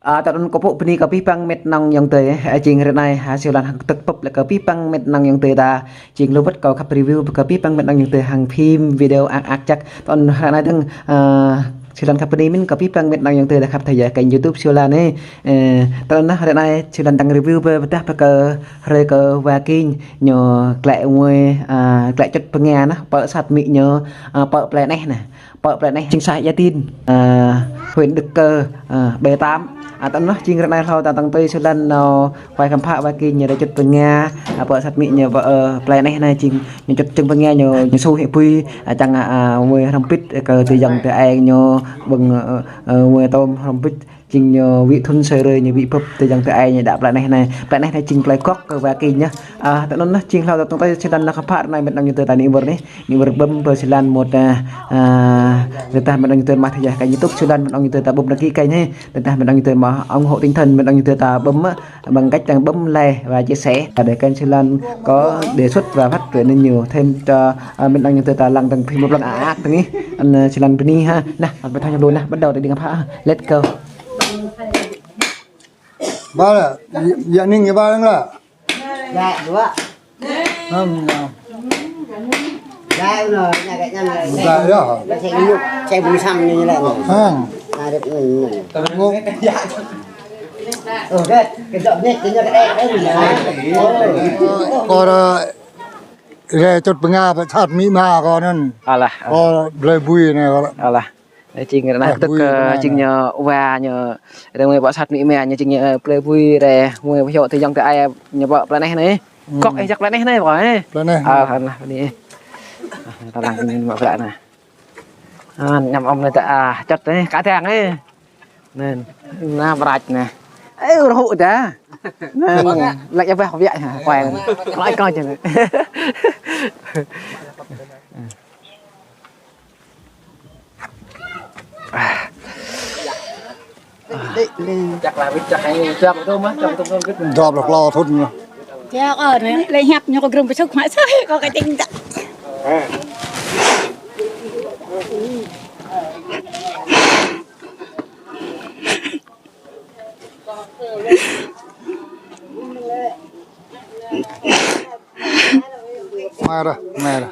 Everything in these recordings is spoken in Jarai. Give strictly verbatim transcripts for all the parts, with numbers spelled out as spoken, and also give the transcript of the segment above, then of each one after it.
Ơ, tơdơi anŭn kâo pơpŭ bơni kơ abih bang met nong ayŏng adơi, ơ, jing ră anai, ha, Siu Lan hăng tơ̆k pơ̆p lĕ kơ abih bang met nong ayŏng adơi ta. Jing lu wơ̆t kâo khăp review kơ abih bang met nong ayŏng adơi hăng phim video ak ak jak. Tơdơi anŭn ră anai dơ̆ng, ơ, Siu Lan khăp bơni mơ̆n kơ abih bang met nong ayŏng adơi ta khăp tơlơi kênh YouTube Siu Lan anai. Ơ, tơdơi anŭn ră anai Siu Lan dăng review pơ pơdah pơ kơ hrơi kơ wa King ñu klĕ ngui, ơ, klĕ čŭt bơnga nă, pơ sat mĭ ñu, ơ, pơ plei anai nă. Pơ plei anai jing să Ia Tin, ơ, huyện Đức Cơ, ơ, B tám. Ơ, tơdơi anŭn jing ră anai hlâo ta dăng tui Siu Lan nao wai khăm phă wa King ñu đa čŭt bơnga, ơ, pơ sat mĭ ñu pơ, ơ, plei anai nă jing ñu čŭt čơ̆ng bơnga ñu, ñu su hĭ bui, ơ, čang, ơ, mui hrŏm bit kơ tơyŏng tơai ñu ƀơ̆ng, ơ, ơ, mui tôm hrŏm bit. Jing ñu wĭ thŭn sơi rơi ñu wĭ pơ̆p tơyŏng tơai ñu đa plei anai nă. Plei anai nă jing plei gŏk kơ wa King ñu. Ơ, tơdơi anŭn jing hlâo ta dăng tui Siu Lan nao khăm phă ră anai met nong ayŏng adơi ta anai wơr anai. Anai wơr ƀơ̆m pơ Siu Lan mơ̆n, ơ, ơ, tơdah met nong ayŏng adơi mă tơlơi kênh YouTube Siu Lan met nong ayŏng adơi ta ƀơ̆m đăng ký kênh hă. Tơdah met nong ayŏng adơi mă ủng hộ tinh thần met nong ayŏng adơi ta ƀơ̆m mă bằng cách rằng bấm like và chia sẻ. Ơ, để kênh Siu Lan có đề xuất và phát triển lên nhiều thêm cho, ơ, met nong ayŏng adơi ta lăng tăng phim một lần ak tơngi. Ăn, ơ, Siu Lan bơni ha. Nă, ăn bơtha ñu lu nă, bắt đầu đi ngă phă. Let's go. Ba lĕ, Ia Ning ba lăng lă. Ba, dua. Năm, năm. Ba, nó, nhà cái nhà này. Ba, ya. Ba, saya dulu, saya beli sam ini lah. Hăng. Nah, ada ini. Ngô. Oh, deh, kedok deh, kedok deh. Kâo ră, ră čŭt bơnga, pơ sat mĭ mă kâo anŭn. Alah. Kâo blơi bui anai kâo ră. Alah. Ơ, jing ră anai tơ̆k, ơ, jing ñu wa ñu, ră ngui pơ sat mĭ mă ñu jing ñu, ơ, plei bui ră ngui pơhiăp tơyŏng tơai ñu pơ plei anai nă. Gŏk ih jak plei anai nă, pơ anai. Plei anai. Ơ, hăn lah, bơni. Ơ, ta lăng ñu mă plei anai. Ơ, ñăm ôm anai ta, ơ, čŭt anai, kơtang anai. Anŭn, nă, brăt anai. Ơ, rơhŭ ta. Anŭn, lăk ia bah kơ biă ha, kuai. Lăk kơ čơnă. Chắc là biết chắc anh chắc tôi mà chắc tôi không biết. Dŏp lăk lơ thŭn. Chắc, ơ, anai, lĕ hiăp ñu kơ grơ̆m pơsŭk mă sơi, kâo kơ čing tak. Mai ră, mai ră.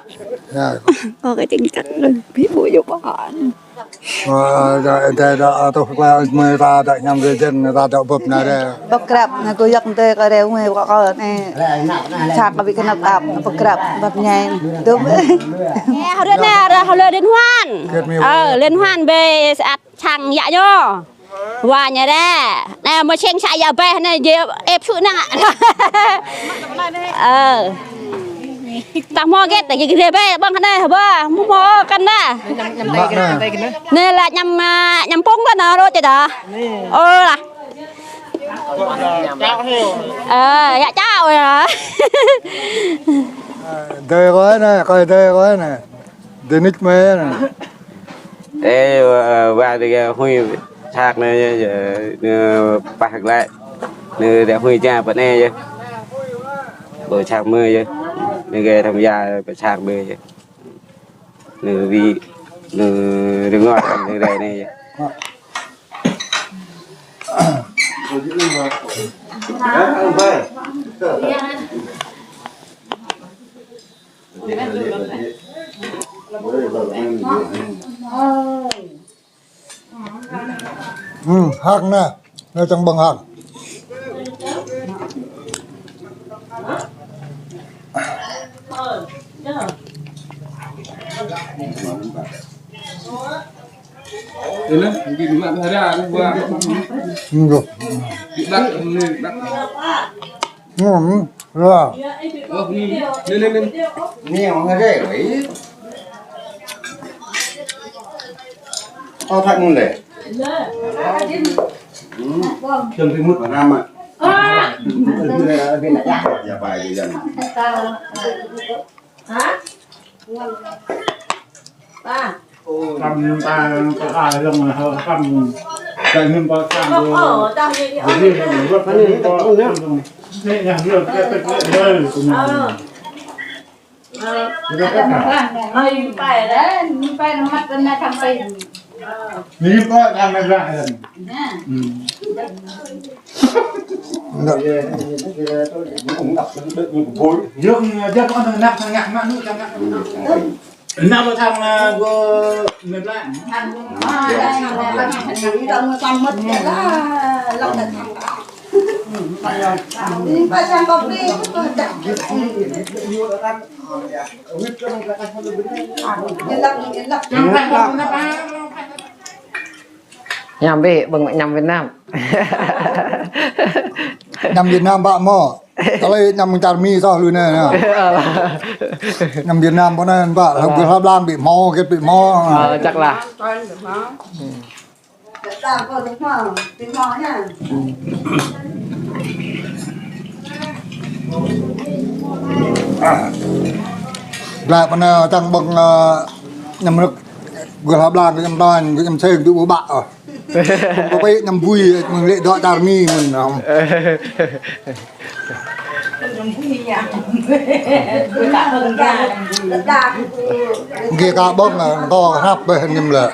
Ya. Kâo kơ čing čăk lơi, ƀu djơ̆ ƀơ̆ng. Ơ, đa, đa, đa, ơ, tŭ, kơ, mơi ta, đa, ñăm rơjăn, ta, đa, bưp, na, đa. Bưp krăp, na, kơ yăk, tơ, kơ, đa, mơi, kơ, kơ, nă. Săk, kơ, ƀĭ, kơnăp, ăp, bưp krăp, bưp ñai. Tŭ. Ơ, hơdơ̆t, na, ră, hơdơ̆t, liên hoan. Ơ, liên hoan, bê, sat. Sang yă ñu. Wa ñu ră. Nă, mơ̆ seng sa yă bĕ nă, jĕ ĕp su nă. Ơ. Ta hmâo gĕt, ta gĕt bĕ, ƀơ̆ng nă, ƀơ̆, hmâo kăn nă. Nă, laĭ ñăm, ñăm pông kăn nă, rô čê ta. Ơ, lah. Ơ, yă čao yă. Dơi kơ nă, kơ dơi kơ nă. Dê nít mê nă. Ê, wa, wa, dê ghe hui sat nê, yê, nê, pah glai. Nê, dê hui ja pơ nê, yê. Bơ sat mê, yê. Nê, ghe tham gia, bơ sat mê, yê. Nê, vi, nê, dê ngọt, nê, dê nê, yê. Hm, hăk nă, nă čang ƀơ̆ng hăk. Hm, rồi. Hm, rồi. Ơ, nê, nê, nê. Nê, ơ, rê, ơi. Ơ, thak mơ̆n lĕ. Hm. Chăm cái mút vào năm ạ. Ơ. Ơ, bên này, bên này, bên này. Dạ, bài, dạ. Hả? Ba. Kăm ta, ta ai lăng hơ kăm. Kơ him ba kăm. Ơ, ơ, ta đi đi. Đi đi, đi đi, đi đi, đi đi. Nê, nê, nê, nê, nê, nê, nê. Ơ. Ơ, nê, nê, nê, nê, nê, nê. Ini kok yang merah kan? Hmm. Enggak. Yang dia kok nengah tengah mak nu tengah. Nengah lo tang lah gua merah. Ñăm ƀĕ, ƀơ̆ng ñăm Việt Nam. Ñăm Việt Nam ƀă mơ̆. Tơlơi ñăm čar Mi soh lu anai, anai. Ñăm Việt Nam pơ anai ƀă, hlăm gơ̆ hlăp lăng ƀĕ hmâo, gĕt ƀĕ hmâo. Ơ, chắc là. Glăi pơ anai čang ƀơ̆ng, ơ, ñăm rơ̆k gơ̆ hlăp lăng kơ ñăm tơñ, kơ ñăm seng, tui ƀu ƀă, ơ. Kơ ƀĕ ñăm bui, mơ̆ng lĕ dŏ čar Mi mơ̆n, ơ. Gĕt ka ƀơ̆ng, ơ, kơ hrăp ƀĕ ñăm lĕ.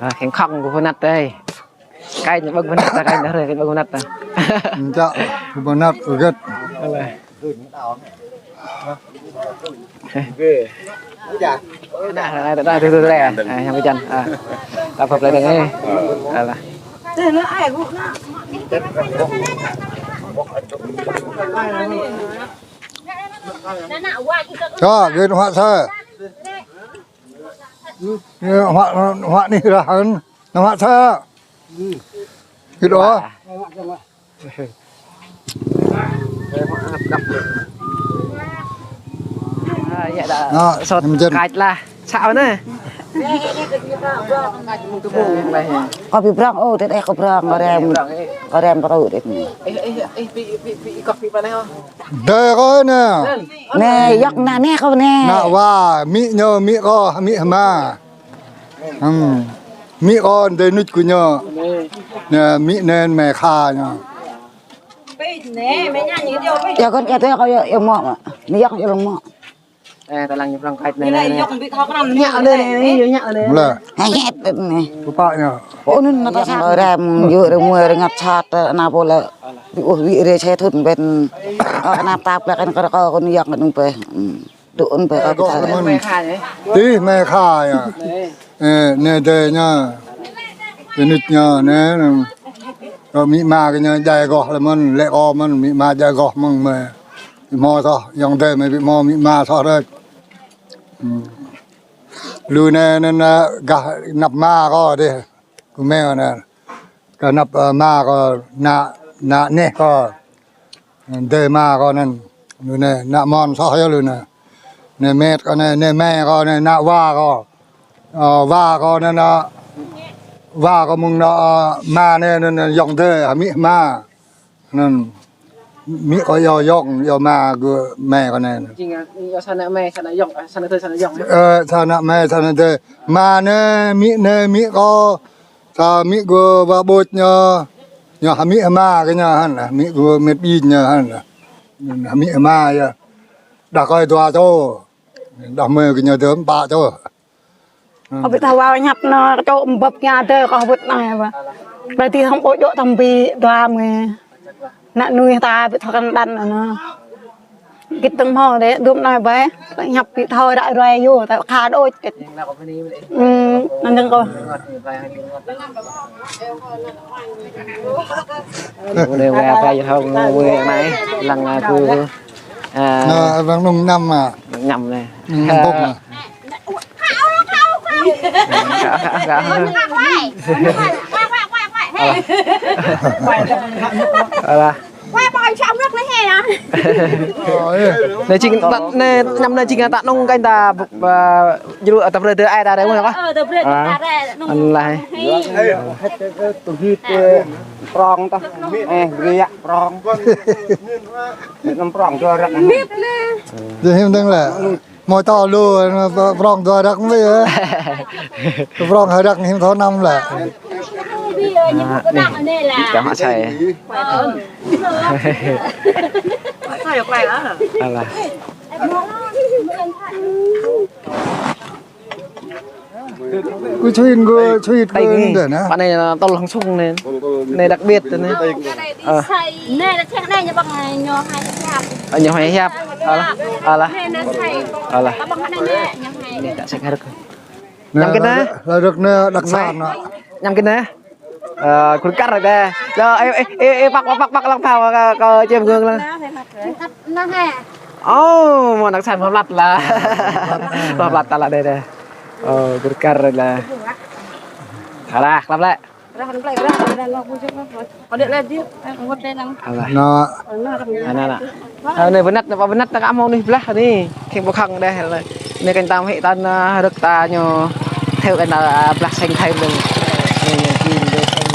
Ơ, khen khŏng kơ pơnăt đây. Kain ƀơ̆ng pơnăt ta, kain dah rơi, kain ƀơ̆ng pơnăt ta. Ơ, čă, pơnăt, gĕt. Alah. Dah, dah, dah, dah, dah, dah. Ah, yang hujan. Ah. Tak apa, pelai deh. Alah. Čă, gĕt huă sa. Huă, huă anai rah hăn. Nao huă sa. Gĕt ôh. Ơ, yă dah. Nă, sot ñăm jăn. Kač lah. Sa anai. Kâo ƀu prŏng, ôh, tơdah kâo prŏng, kâo rem, kâo rem pơrŭ đĕt. Ih, ih, ih, pi, pi, pi, kâo pi pơ anai ôh. Dơi kâo anai. Anai, yŏk anai, anai kâo anai. Nă wa, amĭ ñu, amĭ kâo, amĭ hma. Hm. Amĭ kâo dơi nuč kơ ñu. Nă, amĭ anai mĕ kha ñu. Yă kâo čă tơ kâo yă, yă mŏ. Anai yŏk yă lăng mŏ. Ơ, ta lăng ñu prŏng kač anai, anai, anai. Ñă anai, anai, anai, ñu ñă anai. Mơ̆ lĕ. Hĕ, hĕ, anai. Pơpă ñu. Ơ, anŭn nă ta sa. Rem, yua rơmua rơngăt sat, ană pô lĕ. Ƀu ƀu rê se thŭn ƀĕn. Ơ, ană ta plăk kơ kâo kơ ñu yŏk anŭn pĕ. Hm. Dŏ anŭn pĕ kâo pơtă. Tih mĕ kha yă. Ơ, anai dơi ñu. Tơ nuč ñu anai, anai. Kơ amĭ ama kơ ñu djai gŏh lĕ mơ̆n, lĕ kâo mơ̆n, amĭ ama djai gŏh mơ̆ng mĕ. Ƀu hmâo soh, ayŏng adơi mĕ ƀu hmâo amĭ ama soh đôč. Hm. Lu anai anŭn, ơ, gah anăp ama kâo dih. Kơ mĕ anŭn. Kơ anăp, ơ, ama kâo, ană, ană neh kâo. Dơi ama kâo anŭn. Lu anai, ană mơ̆n soh yơh lu anai. Anai mĕt kâo anai, anai mĕ kâo anai, ană wa kâo. Ơ, wa kâo anŭn, ană wa kâo mơ̆ng anŭn, ơ, ama anai anŭn, anŭn ayŏng adơi, amĭ ama. Anŭn amĭ kâo yua ayŏng, yua ama gơ̆ mĕ kâo anai. Jing, ơ, yua sa ană mĕ, sa ană ayŏng, ơ, sa ană adơi, sa ană ayŏng, yă? Ơ, sa ană mĕ, sa ană adơi. Ama anai, amĭ anai, amĭ kâo. Sa amĭ gơ̆ wa ƀôč ñu. Ñu amĭ ama kơ ñu hăn, amĭ gơ̆ mĕt ƀing ñu hăn. Amĭ ama yơh. Đah kơi dua čô. Đah mơi kơ ñu dơ̆m pă čô. Kâo ƀu thâo wơ̆t ñăp nă, čô ƀơ̆p ñu dơi kâo wơ̆t nă, yă ƀă. Ƀơi tih hŏng ƀô̆ djơ̆ tơm ƀĭ dua mơi. Nă nuih ta ƀu thâo kăn đăn nă. Git tơ̆ng hmâo dêh, dŭm nai ƀai, ñăp ƀu thâo ră ruai yơh, ta kha đôč. Hm, anŭn dơ̆ng kâo. Ƀu djơ̆ wơ̆t ƀai hŏng wơ̆t anai, lăng, ơ, kơ, ơ, nă, lăng nung ñăm, ơ. Nung ñăm anai. Nung bông anai. Alah. Alah. Ơ, yơh. Anai jing ta, anai, ñăm anai jing ta nung kơ ta, ơ, jru, ơ, ta brơi tơ ai ta ră mơ̆n kah? Ơ, ta brơi tơ ai ta ră mơ̆n. Alah. Ơ, tơ hit, ơ, prong tah. Ơ, brơi yă prong. Năm prong tơ ră. Mip anai. Dơ̆ng hĭm dơ̆ng lĕ. Mơi tơ lu, prong tơ ră mơi yơh. Prong hơră hĭm thâo năm lĕ. Anai, čang mă sai. Alah. Kơ čuin kơ, čuin kơ anai. Pă anai tơl langsung anai. Anai đặc biệt anai. Anai là thịt anai ñu păng ñu hai hiăp. Ñu hai hiăp. Alah. Alah. Anai là sai. Alah. Păng anai ñu hai. Anai ta sẽ harus. Anai, lŏ rơ̆k anai đặc sản anai. Anai kơ anai. Ơ, kơl kar đeh. Lơ, ê, ê, ê, ê, păk, păk, păk, păk, lăng thâo, kơ, kơ, čem gơng lăng. Ơ, mơ̆ng anai sai mă lăt lah. Mă lăt ta lah đeh, đeh. Ơ, kơl kar lah. Alah, klăp lĕ. Alah. Anai, anai, anai. Ơ, anai bơnăt, anai pă bơnăt, anai kơ mơ̆ng anai blah anai. Khĕng pơkhŏng đeh. Anai kơ ta hĭ tăn, ơ, rơ̆k ta ñu. Thâo kơ ta, ơ, blah seng thâo mơ̆ng. Anai, anai, čin, anai, seng,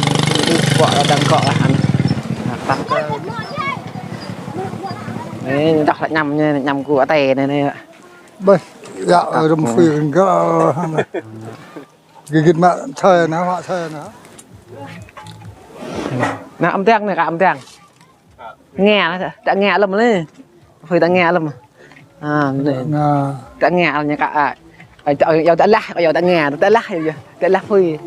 anai, kŏ, đang kŏ lah, anai. Anai, tăn. Anai, ñu čŏk lĕ añăm, anai, añăm kơ atê anai, anai. Bơih, yă, rơ̆m phui kơ gơ̆, anai. Gigit mă čơi anai, mă čơi anai. Anai, amăng tiang anai, kơ amăng tiang. Ngă lah, ta ngă lăm lĕ. Phui ta ngă lăm. Ơ, anai. Anai. Ta ngă lăm ñu kơ, ơ. Ơ, ta, ơ, yua ta lah, yua ta ngă, ta lah, yua, yua. Ta lah phui.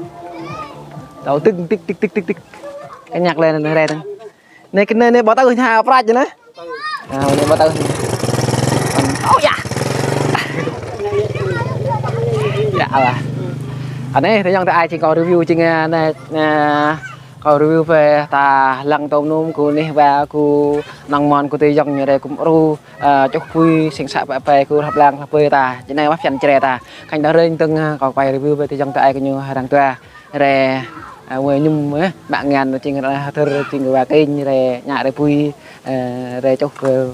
Tơl tưng, tĭk, tĭk, tĭk, tĭk, tĭk. Kơ ñu lĕ anai, anai, anai. Anai kơ anai, anai ƀu tơl ha prăk anai. Ơ, anai ƀu tơl. Ơ, yă. Yă lah. Anai, tơl yŏng ta ai čing kâo review čing, ơ, anai, ơ, kâo review pơ ta lăng tôm num kơ anai wa kơ năng mơ̆n kơ tơl yŏng ñu rai kơ mơ̆ ru, ơ, čuh pui, seng să pă pă kơ rap lăng rap pơ ta. Čing anai wa phiăn čre ta. Kanh đa rơ̆ng tơ̆ng, ơ, kâo quay review pơ tơl yŏng ta ai kơ ñu răng tua. Rai, ơ, wai ñum, ơ, mă ngăn čing rai hơdơr čing wa kơ ñu rai ñă rai pui, ơ, rai čuh kơ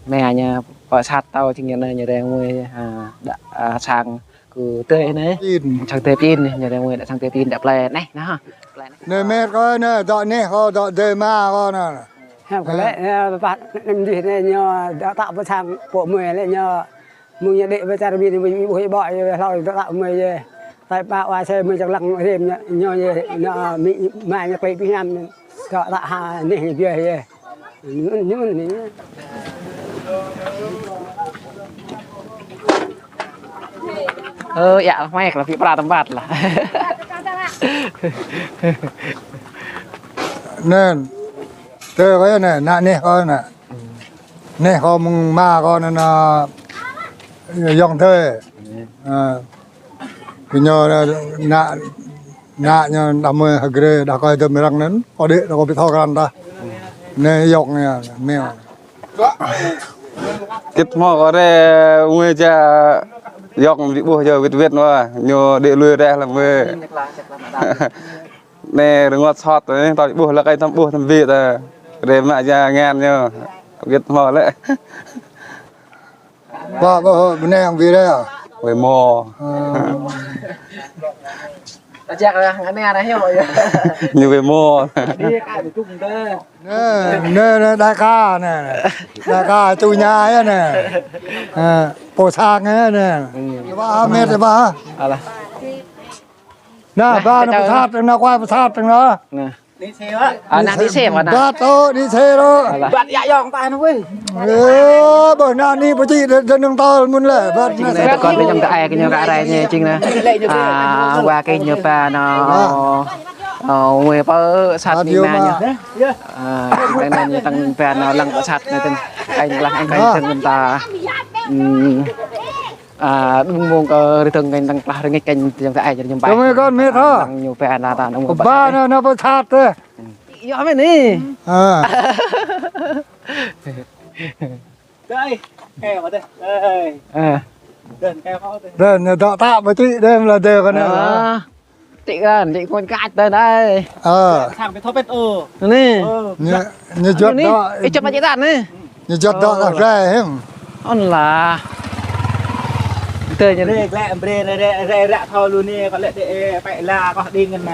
mă ñu pơsat tơl čing ñu rai wai, ơ, đa, ơ, sang kơ tơi anai. Pin. Sang tơi pin, ñu rai wai đa sang tơi pin đa plei anai, anai. Anai met kâo anai, dŏ anai kâo, dŏ dơi mă kâo anai. Hăm kơ lĕ, ơ, pă, anăm dih anai ñu, dŏ tăk pơ sang pô mơi lĕ ñu. Mơ̆ng ñu đĭ pơ čar ƀing ñu ƀuh ƀô̆ yơh, hlâo dŏ tăk mơi yơh. Tơl pă wa sai mơi čang lăng rĭm ñu, ñu yơh, ñu, mĭ, mă ñu klĭ pih ñăm, dŏ tăk ha, anai ñu biă yơh. Ñu, ñu, ñu. Ơ, yă, mai kơ lah, pĭ pra tempat lah. Anai, tơ kâo anai, anai, anai kâo anai. Anai kâo mơ̆ng mă kâo anai, anai, yŏng tơi. Ơ. Kơ ñu anai, anai, anai ñu đah mơi hơgrê, đah kâo hơdôm răng anŭn, kâo đĭ, đah kâo ƀu thâo krăn tah. Anai yŏng anai, anai. Kĭt hmâo kâo rai, mơi ja yŏng ƀu ƀuh ja wĭt wĭt wa, ñu đĭ lui rai lăm mơi. Anai rơngot sot, anai, tơl ƀuh lăk ai tăm ƀuh tăm ƀĭ ta. Rai mă ja ngăn ñu. Kĭt hmâo lĕ. Pă, pă, bơnai hăng wai rai à? Wai mơ̆. Ơ. Ta ček lah, ngă anai anai hyu yơh. Ñu wai mơ̆. Anai, anai, anai, đại ca anai. Đại ca, chủ nhà anai. Ơ, pô sang anai. Ba, mĕt ba. Alah. Anai, ba, anai pơsat, anai kuai pơsat, anai. Anai. Anai, anai, anai, anai. Ba, tơ, anai, anai. Alah. Ba, yă, yŏng, ta, anai, wơi. Ơ, ƀơi anai, anai, pơčĭ, dơ, dơ, nơ̆ng tơl mơ̆n lĕ. Ba, anai. Čing anai, tơkon anai, yŏng ta ai kơ ñu kơ rai anai, čing anai. Ơ, wa kơ ñu pă anai. Ơ, wơi pơsat anai mă ñu. Ơ, čing anai, anai, ñu tăng pă anai, lăng pơsat anai, tăng. Ai, lăng, ai, tăng ta. Ơ, đung mông kơ rơdơ̆ng kơ tăng klah rơngit kơ ñu tơjăng tơ ai jơr jơm pai. Tơmơi kơn mĕt hă? Tăng ñu pơ anai ta nông. Kơ ba anai, anai pơsat tơ. Yua mĕt anai. Ơ. Đây, keo mă tơ. Đây. Ơ. Đơn keo mă tơ. Đơn, ñu dŏ tăk ƀơi čĭ, đơn lah dơ kơ anai. Ơ. Čĭ kơn, čĭ kơn kač tơ anai. Ơ. Sang pĭ thŏp pĕt ôh. Anai. Ơ. Ñu, ñu juăt dŏ. Ih, čăp mă čĭ tăn anai. Ñu juăt dŏ tah glai hĭm. Ôn lah. Tơ ñu. Brơi glai, brơi, ră, ră, ră, ră, thâo lu anai, kâo lĕ đĕ, ơ, pĕ la, kâo đing ngăn mă.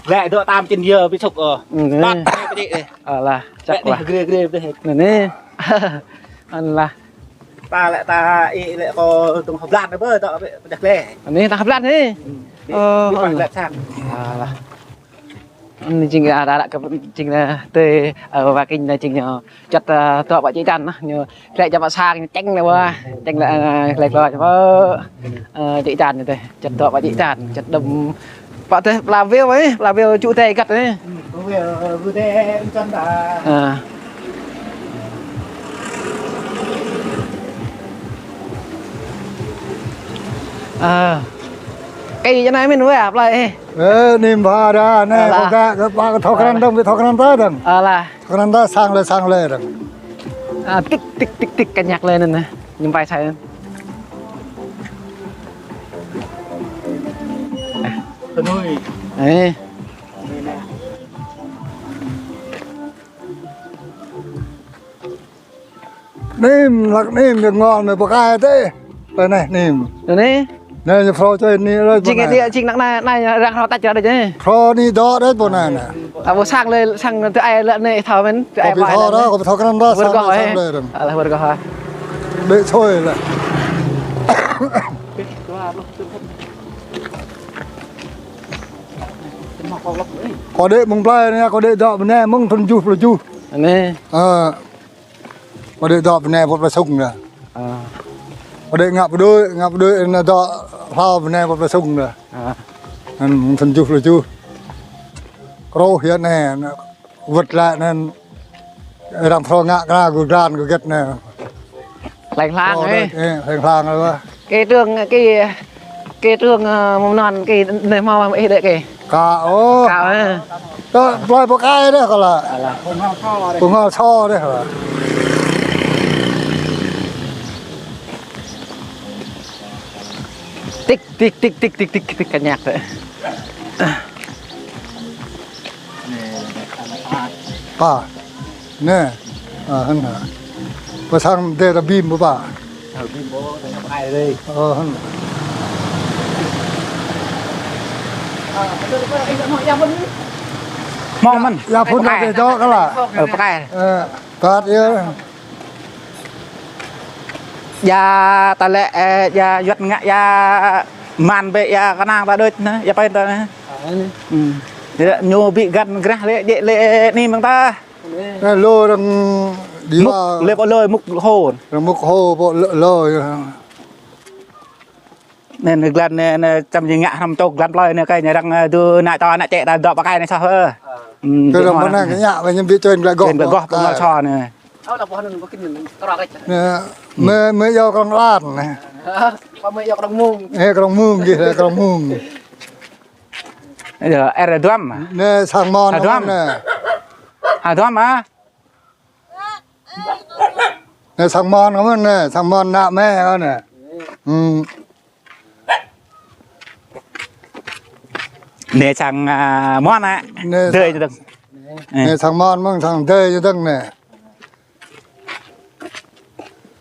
Glai dŏ tam čin yơ, ƀu sŭk ôh. Ơ. Tăt, anai pơčĭ đĕ. Ơ lah, čăk lah. Brơi, brơi, brơi. Anai. Ôn lah. Ta lĕ ta ih lĕ kâo tŭng hơblan anai bơ, ta pơdah glai. Anai ta hơblan anai. Ơ, ih pơdah glai sang. Alah. Anai jing, a, ră ră kơ jing, a, tơi, a, wa kơ anai jing ñu. Čăt, a, tŏ pă čih čan, ñu. Klĕ čăp pă sang, ñu čeng lĕ wa. Čeng lĕ, a, klĕ kloi čăp pă. A, čih čan ñu tơi. Čăt tŏ pă čih čan. Čăt đơ̆m. Pă tơi pla veo, ê. Pla veo ču tơi găt, ê. Pla veo, ơ, ču tơi, ơ, čan ta. A. Ơ. Kơ anai mĭn wơ̆t, ơ, plơi, ê. Ơ, anai ba đa, anai, alah. Kơ ta, kơ ba, kơ thâo krăn dơ̆ng, ƀu thâo krăn ta dơ̆ng. Alah. Thâo krăn ta sang lĕ, sang lĕ dơ̆ng. A, tik, tik, tik, tik, kơ ñăk lĕ anai. Ñu pai sai anai. Tơnui. Ê. Anai, lăk anai, ñu ngol, ñu pơkai tơi. Tơi anai, anai. Anai. Anai, ñu phrâo čơi anai, lĕ, jing pơ anai. Anai, jing anăk anai, anai, arăng phrâo tač ră đôč anai. Phrâo anai dŏ đôč pơ anai, anai. Ta ƀu sang lĕ, sang tơ ai lĕ anai, thâo mĭn, tơ ai ƀu thâo pai lĕ. Kơ ƀu thâo krăn ta, wơr sang lĕ, sang lĕ dơ̆ng. Alah, wơr gơh. Đĕ čôi lĕ. Kâo đĕ mơ̆ng plơi anai, kâo đĕ dŏ pơ anai, mơ̆ng thun tơjuh pluh tơjuh. Anai. Ơ. Kâo đĕ dŏ pơ anai pơ plơi Sung đa. A. Kâo đĕ ngă pơđuaĭ, ngă pơđuaĭ anai dŏ hlâo pơ anai pơ plơi Sung đa. A. Anŭn thun tơjuh pluh tơjuh. Kơruh yơh anai, anai wơ̆t glaĭ anŭn arăng phrâo ngă kra gơglan gơgĕt anai. Hleng hlang, phrâo ê. Đôč, ê, hleng hlang đôč wa. Kơ trường, kơ, kơ trường, ơ, mơ̆ng anŭn kơ anai hmâo ih đĕ kơ. Ka, ô. Ka, ơ. Tơ plơi pơkai đĕ kơ la. Alah. Pơngol so đĕ kơ la. Tik, tik, tik, kơ ñăk tơi. Pă. Anai. A, hơnă. Pơsang dêh ta bim pơpă. Ơ, bim pơpă, ta ñăp ai dêh. Ơ, hơnă. Hmâo mơ̆n. Ia phŭn ta dêh dŏ kơ la. Ơ, pơkai. Ơ, tat ia. Ia ta lĕ, ơ, ia yuăt ngă, ia man bĕ, ia kơnang ta đôč anai, ia pơ ta anai. A, anai. Ư. Ia ñu ƀu găn grah lĕ, jĕ lĕ anai mơ̆ng ta. Anai lô arăng đĭ wa. Mŭk, lĕ pơ lô mŭk hô. Arăng mŭk hô pơ lô, lô. Anai, anai glan anai, anai čăm jing ngă hrŏm čô glan plơi anai kơ ñu arăng, ơ, dŏ ană čô ană čĕ ta dŏ pơkai anai soh, ơ. Ư, tơ arăng pơnang kơ ñu, ƀing ñu ƀu čuăn glaĭ goh. Čuăn glaĭ goh pơngol so anai. Anai, mơi, mơi yua krong lan anai. Mơi yua krong mung. Ê, krong mung, gih lĕ krong mung. Yơh, er duăm. Anai sang mon anai. Hơduăm a? Anai sang mon kơ mơ̆n anai, sang mon ană mơi kơ anai. Ư. Anai sang, a, mon a. Anai dơi sang, ñu dơ̆ng. Anai sang mon mơ̆n, sang dơi ñu dơ̆ng anai.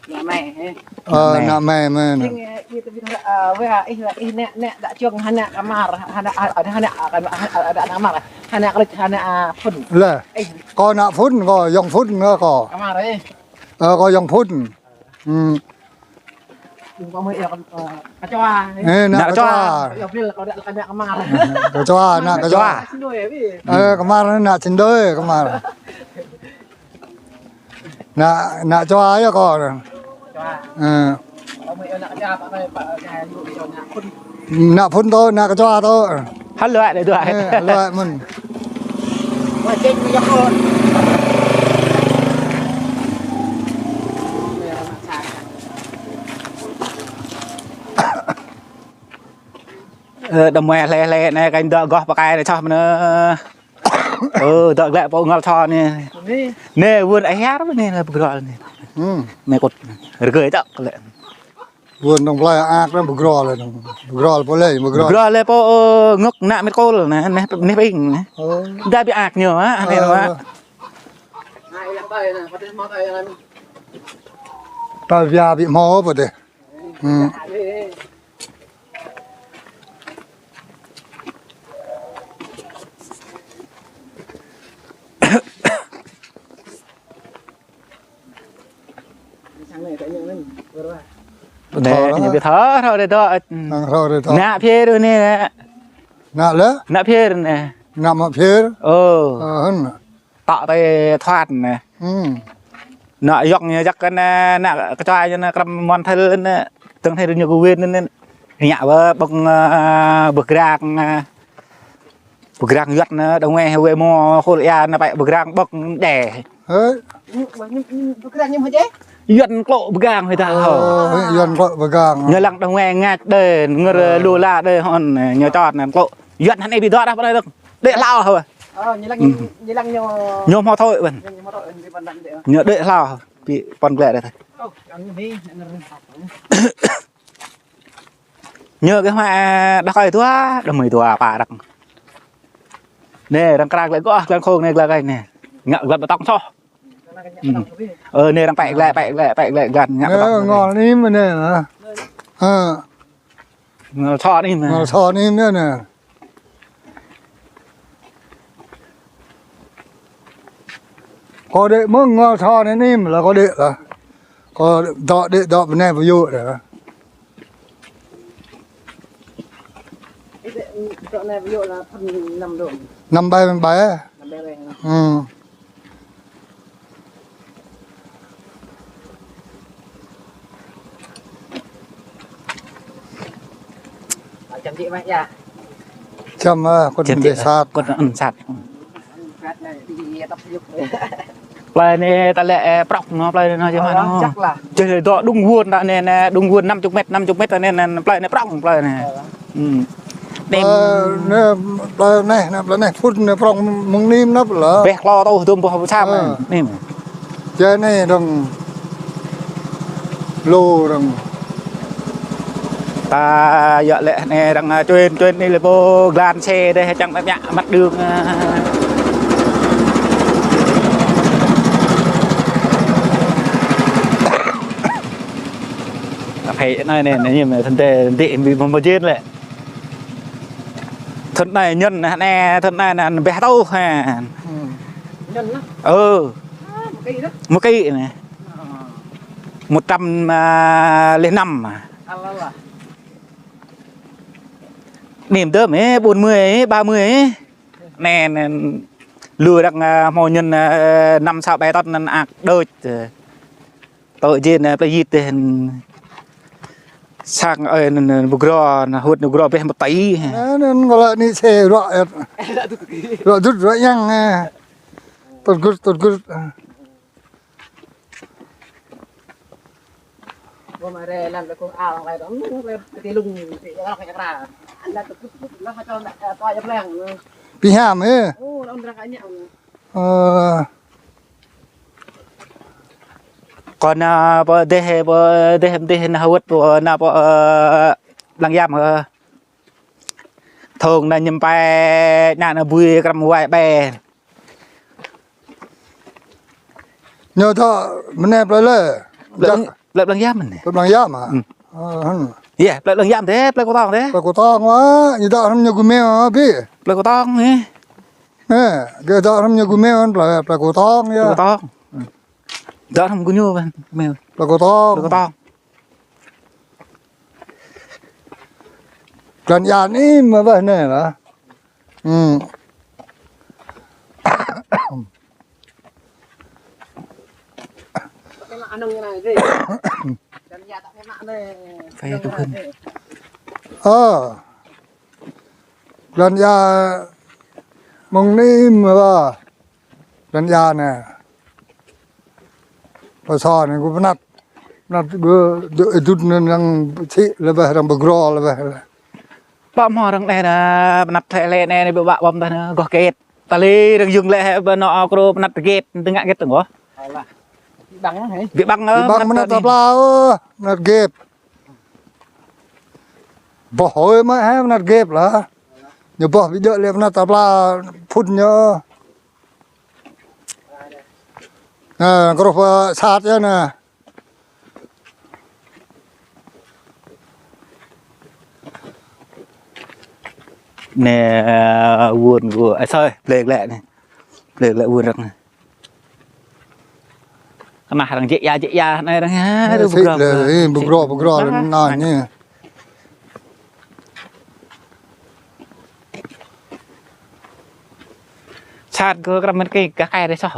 Ană mơi, ê. Ơ, ană mơi mơ̆n anai. Jing, ơ, ih tơ ƀing, ơ, wơ̆t, ih, ih anai, anai dŏ čung hơnă kơmar, hơnă, hơnă, hơnă kơmar, hơnă kơlĭč, hơnă, a, phŭn. Lĕ. Ih. Kâo ană phŭn, kâo ayŏng phŭn kâo. Kơmar, ê. Ơ, kâo ayŏng phŭn. Ư. Ơ, kơčoa. Ê, ană kơčoa. Kơčoa, ană kơčoa. Ơ, kơmar anai ană čin đơi, kơmar. Ană, ană čoa yơh kâo. Ơ. Ană phŭn tơ, ană kơčoa tơ. Hơluai đơi đuaĭ. Ê, hơluai mơ̆n. Ơ, đơ̆m mơi hlơi hlơi anai kơ dŏ goh pơkai anai soh mơ̆n. Ơ, dŏ glaĭ pơ ngol so anai. Anai. Anai, wơ̆n ai hiar anai, anai pơgrol anai. Ư. Anai kŭt. Rơgơi tŏ glaĭ. Wơ̆n dŏng plơi ak anai pơgrol anai. Pơgrol pơ lĕ, pơgrol. Pơgrol lĕ pơ, ơ, ngŏk ană met kôl anai, anai, anai ping anai. Ơ. Đa ƀu ak ñu, a, anai. Ơ. Wa. Ta wia ƀu hmâo pơ dêh. Ư. Anai, ñu ƀu thâo, thâo đơi tơ. Thâo đơi tơ. Ană phier anai. Ană lĕ? Ană phier anai. Ngă mă phier. Ơ. Ơ, hơ̆n. Tŏ tơi thoăn anai. Hmm. Nă yŏng ñu jăk kơ anai, nă kơčua ñu anai krăm mơ̆n thel anai. Tơ̆ng thel ñu kơ win anai. Ngă bơ ƀơ̆ng, ơ, bơgrang, ơ, bơgrang yuăt anai, đơ̆ng wĕh wĕh mơ̆ hol ia anai pĕ bơgrang ƀơ̆ng đe. Hơ? Bơgrang ñu hơjeh? Yuăt klŏ bơgrang hơi ta. Ơ, hơ. Yuăt klŏ bơgrang. Ñu lăng đơ̆ng wĕh ngă đe, ngơ̆r lô la đe hŏn, ñu čŏt anai klŏ. Yuăt hăn ê ƀĭ dŏ đah pơ anai dơ̆ng. Đĕ hlâo hă. Ơ, ñu lăng, ñu lăng ñu. Ñu hmâo thoi ƀăn. Ñu hmâo thoi ƀăn, ƀăn đĕ. Ñu đĕ hlâo hă. Pi păn glĕ đĕ. Ơ, ăn đi, ăn đi. Ñu kơ hmâo đah kơi tua, đah mơi tua pă đah. Anai, arăng kră glĕ gơ̆, glăn khong anai glăn kơi anai. Ngă glăn bơtŏng soh. Hmm. Ơ, anai arăng pĕ glĕ, pĕ glĕ, pĕ glĕ glăn ngă bơtŏng. Ngol anih mơ̆n anai. Ơ. Ngol so anih mơ̆n. Ngol so anih mơ̆n anai. Kâo đĕ mơ̆ng ngol so anih mơ̆n lah kâo đĕ lah. Kâo dŏ đĕ dŏ bơnai bơyŭ đĕ. Năm bảy, năm bảy. Năm bảy. Ừ. Chăm, ơ, kŭt dêh sat. Kŭt ăn sat. Plơi anai ta lĕ, ơ, prŏng anŭn, plơi anai anŭn, čơmah anŭn. Čơđai dŏ đung wơ̆n ta anai, anai, đung wơ̆n năm chục mét, năm chục mét anai, anai, plơi anai prŏng, plơi anai. Ơ. Hmm. Plơi anai, plơi anai, anai, plơi anai, phŭn anai prŏng mơ̆ng anih mơ̆n lah. Ƀĕ klô tŏ dŏm boh sam anai. Ơ. Anih mơ̆n. Čơđai anai dơ̆ng. Lu dơ̆ng. Ta yua lĕ anai dơ̆ng, ơ, čuên, čuên anai lĕ pô glan xe dêh čang mă mă đưm, ơ. Ơ, phê anai anai, anai mơ̆n thŭn tê, dĭ ƀĭ mơ̆ mơ̆ jên lĕ. Thŭn anai ñŭn anai, thŭn anai anai ƀĕ tŏ hă. Hmm. Ñŭn anai. Ơ. Ơ, mơ̆ kơ anai. Mơ̆ kơ anai. Ơ. Một trăm lẻ năm. Alah lah. Anih mơ̆n tơm, ơ, bốn mươi, ơ, ba mươi, ơ. Anai, anai, lu dơ̆ng, ơ, hmâo ñŭn, ơ, năm sáu bảy tấn anŭn ăt đôč, ơ. Tŏ jên, ơ, plơi Yit dêh. Sang, ơ, anŭn, anŭn, bơgrô, anŭn, hŭt anŭn bơgrô ƀĕ mơ̆ tơi. Anŭn, anŭn, kâo lĕ anai xe ruă, ơ. Ruă dŭt, ruă yang, ơ. Tŭt gŭt, tŭt gŭt. Pi hiam, ơ? Ơ. Kơ anai pơ dêh, pơ dêh, dêh anai hơwơ̆t, pơ anai pơ, ơ, Blang Yam, ơ. Thong anai ñăm pĕ, anai anai bui krăm wai ƀĕ. Ñu dŏ mơnai plơi lĕ. Plơi Blang, plơi Blang Yam mơnai. Plơi Blang Yam hă? Hmm. Ơ, hơ̆n. Yơh, plơi Blang Yam dêh, plơi Kơtong dêh. Plơi Kơtong wă, ñu dŏ hrŏm ñu gơmơi hă, ƀĭ. Plơi Kơtong hă. Ơ, gơ̆ dŏ hrŏm ñu gơmơi hă, plơi, plơi Kơtong yơh. Plơi Kơtong. Dŏ hrŏm gơñu ƀăn, gơmơi. Plơi Kơtong. Plơi Kơtong. Glan ia anai mơ̆ ƀơi anai lah. Hmm. Phải tu khân. Ơ. Glan ia mơ̆ng anai mơ̆ ƀă. Glan ia anai. Pơ so anai kâo pơnăt. Pơnăt ƀơ dŏ ih dŭt anŭn arăng sĭ lĕ ƀĕ arăng bơgrô lĕ ƀĕ. Ƀă hmâo arăng anai anai, pơnăt tơlơi anai anai ƀă ƀă ƀăm tah anai, gŏh gĕt. Tơlơi arăng yŭng lĕ hĕ ƀă anŏ akro pơnăt gĕt, tơngă gĕt tơngŏ. Alah. Ƀĭ ƀăng hă? Ƀĭ ƀăng, ơ, ƀĭ ƀăng pơnăt tơpla, ơ, pơnăt gĕt. Boh hơi mă hĕ pơnăt gĕt lah. Ñu boh ƀu djơ̆ lĕ pơnăt tơpla phŭn ñu. Anai, kơruh pơ sat yơh anai. Anai, ơ, wơ̆n kơ, ơ, sơi, plơi lĕ anai. Plơi lĕ wơ̆n rơ̆k anai. Kơnah arăng jĕ ia, jĕ ia, anai arăng, ha, anai bơgrô, sĭ lĕ, bơgrô, bơgrô, anai, anai, anai. Sat gơ̆ krăm mơ̆n kơ gah kai rê soh.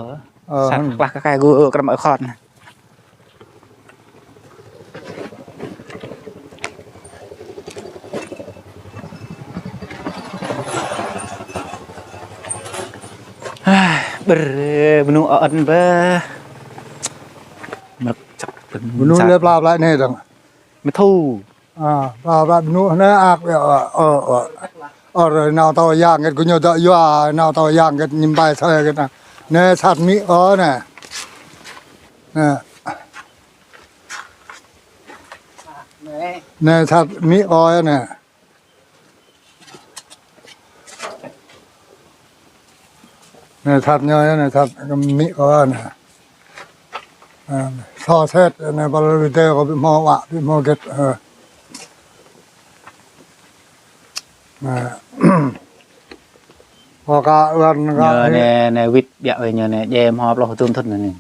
Ơ, sat hăn. Klah gah kai gơ̆ krăm ơi khon. Ƀơ̆r, bơnŭ ơ ơn bơ. Mrơ̆k čăk bơnŭ lĕ pla pla anai dơ̆ng. Mơ̆ thu. Ơ, pla pla bơnŭ anai ak, ơ, ơ, ơ. Ơ, rơi nao tao yang gĕt gơñu dŏ yua, nao tao yang gĕt ñim bai sơi gĕt anai. Anai sat mĭ ơ anai. Anai. Anai sat mĭ ơ anai. Anai sat ñu, anai sat mĭ ơ anai. Ơ, so set, anai pal video kơ ƀu hmâo wă, ƀu hmâo gĕt, ơ. Anai. Kơ ka ơn ka ñu anai, anai wĭt biă wai ñu anai, djai hmâo pluh thŭn thŭn anai.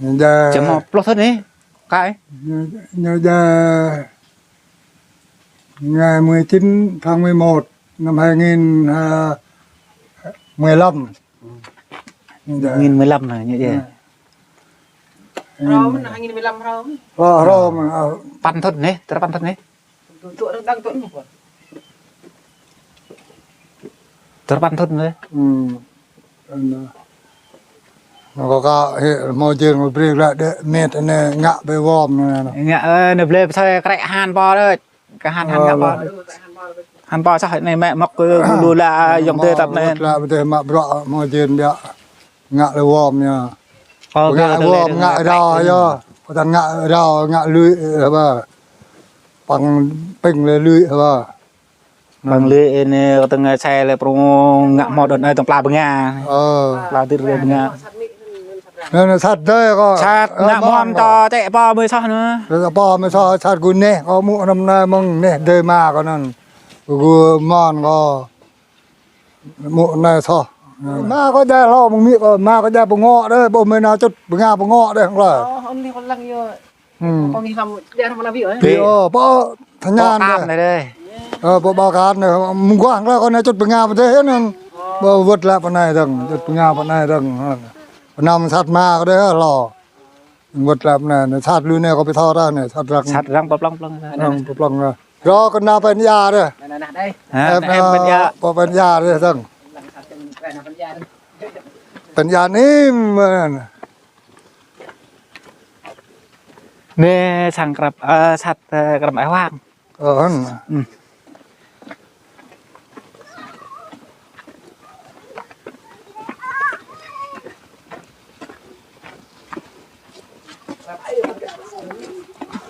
Ñu djai. Djai hmâo pluh thŭn anai, ka ơi. Ñu, ñu djai ngày mười chín tháng mười một năm hai nghìn, à, mười lăm. Hai nghìn mười lăm anai ñu djai. Hrŏm, hai nghìn mười lăm hrŏm. Ơ, hrŏm, ơ. Păn thŭn anai, tơl păn thŭn anai. Tơl păn thŭn anai. Ơ. Anai. Anai kơ ka hĭ hmâo jên kơ brơi glaĭ đĕ met anai ngă ƀơi wom anai. Ngă, ơ, anai blơi pơsơi krĕ han pô đôč. Kơ han han ngă pô. Han pô soh anai mă mŏk kơ lu la yŏng tê tăp anai. Wơ̆t la pơdeh mă bruă hmâo jên biă. Ngă lĕ wom ñu. Pơngă wom ngă rao yơh. Kơ tăn ngă rao ngă lui hơbă. Păng ping lĕ lui hơbă. Păng lui anai kơ tăn ngă sai lĕ prong ngă hmâo đon anai tơ̆ng pla bơnga. Ơ. Pla dơ̆r lĕ bơnga. Anai sat dơi kơ. Sat ngă mom tơ čĕ pô mơi soh anai. Pô mơi soh sat gơ̆ neh kơ mŭk năm anai mơ̆ng neh dơi ma kơ anŭn. Gơ̆ mon kơ. Mŭk anai soh. Ma kơ djai hlâo mơ̆ng mĭ kơ, ma kơ djai pơngŏ đơi, ƀuh mơi nao čŭt bơnga pơngŏ đơi hăng lơi. Ơ, ôn ni kơ lăng yơh. Ơ, pô tơñan đơi. Ơ, pô ƀao kan đơi. Mơguah hăng lơi kơ nao čŭt bơnga pơdeh anŭn. Pô wơ̆t lăp anai dơ̆ng, čŭt bơnga pơ anai dơ̆ng. Pơnăm sat ma kơ đơi hlâo. Wơ̆t lăp anai, anai sat lui anai kơ pơthâo ră anai, sat răng. Sat răng pơplŏng plŏng. Răng pơplŏng ră. Rŏ kơ nao pơ̆n ia ră. Anai, anai, anai. Ha, em, anai em pơ̆n ia. Pơ pơ̆n ia ră dơ̆ng. Pơ̆n ia anai mơ̆n. Anai sang krăp, ơ, sat, ơ, krăp ai wang. Ơ, hăn.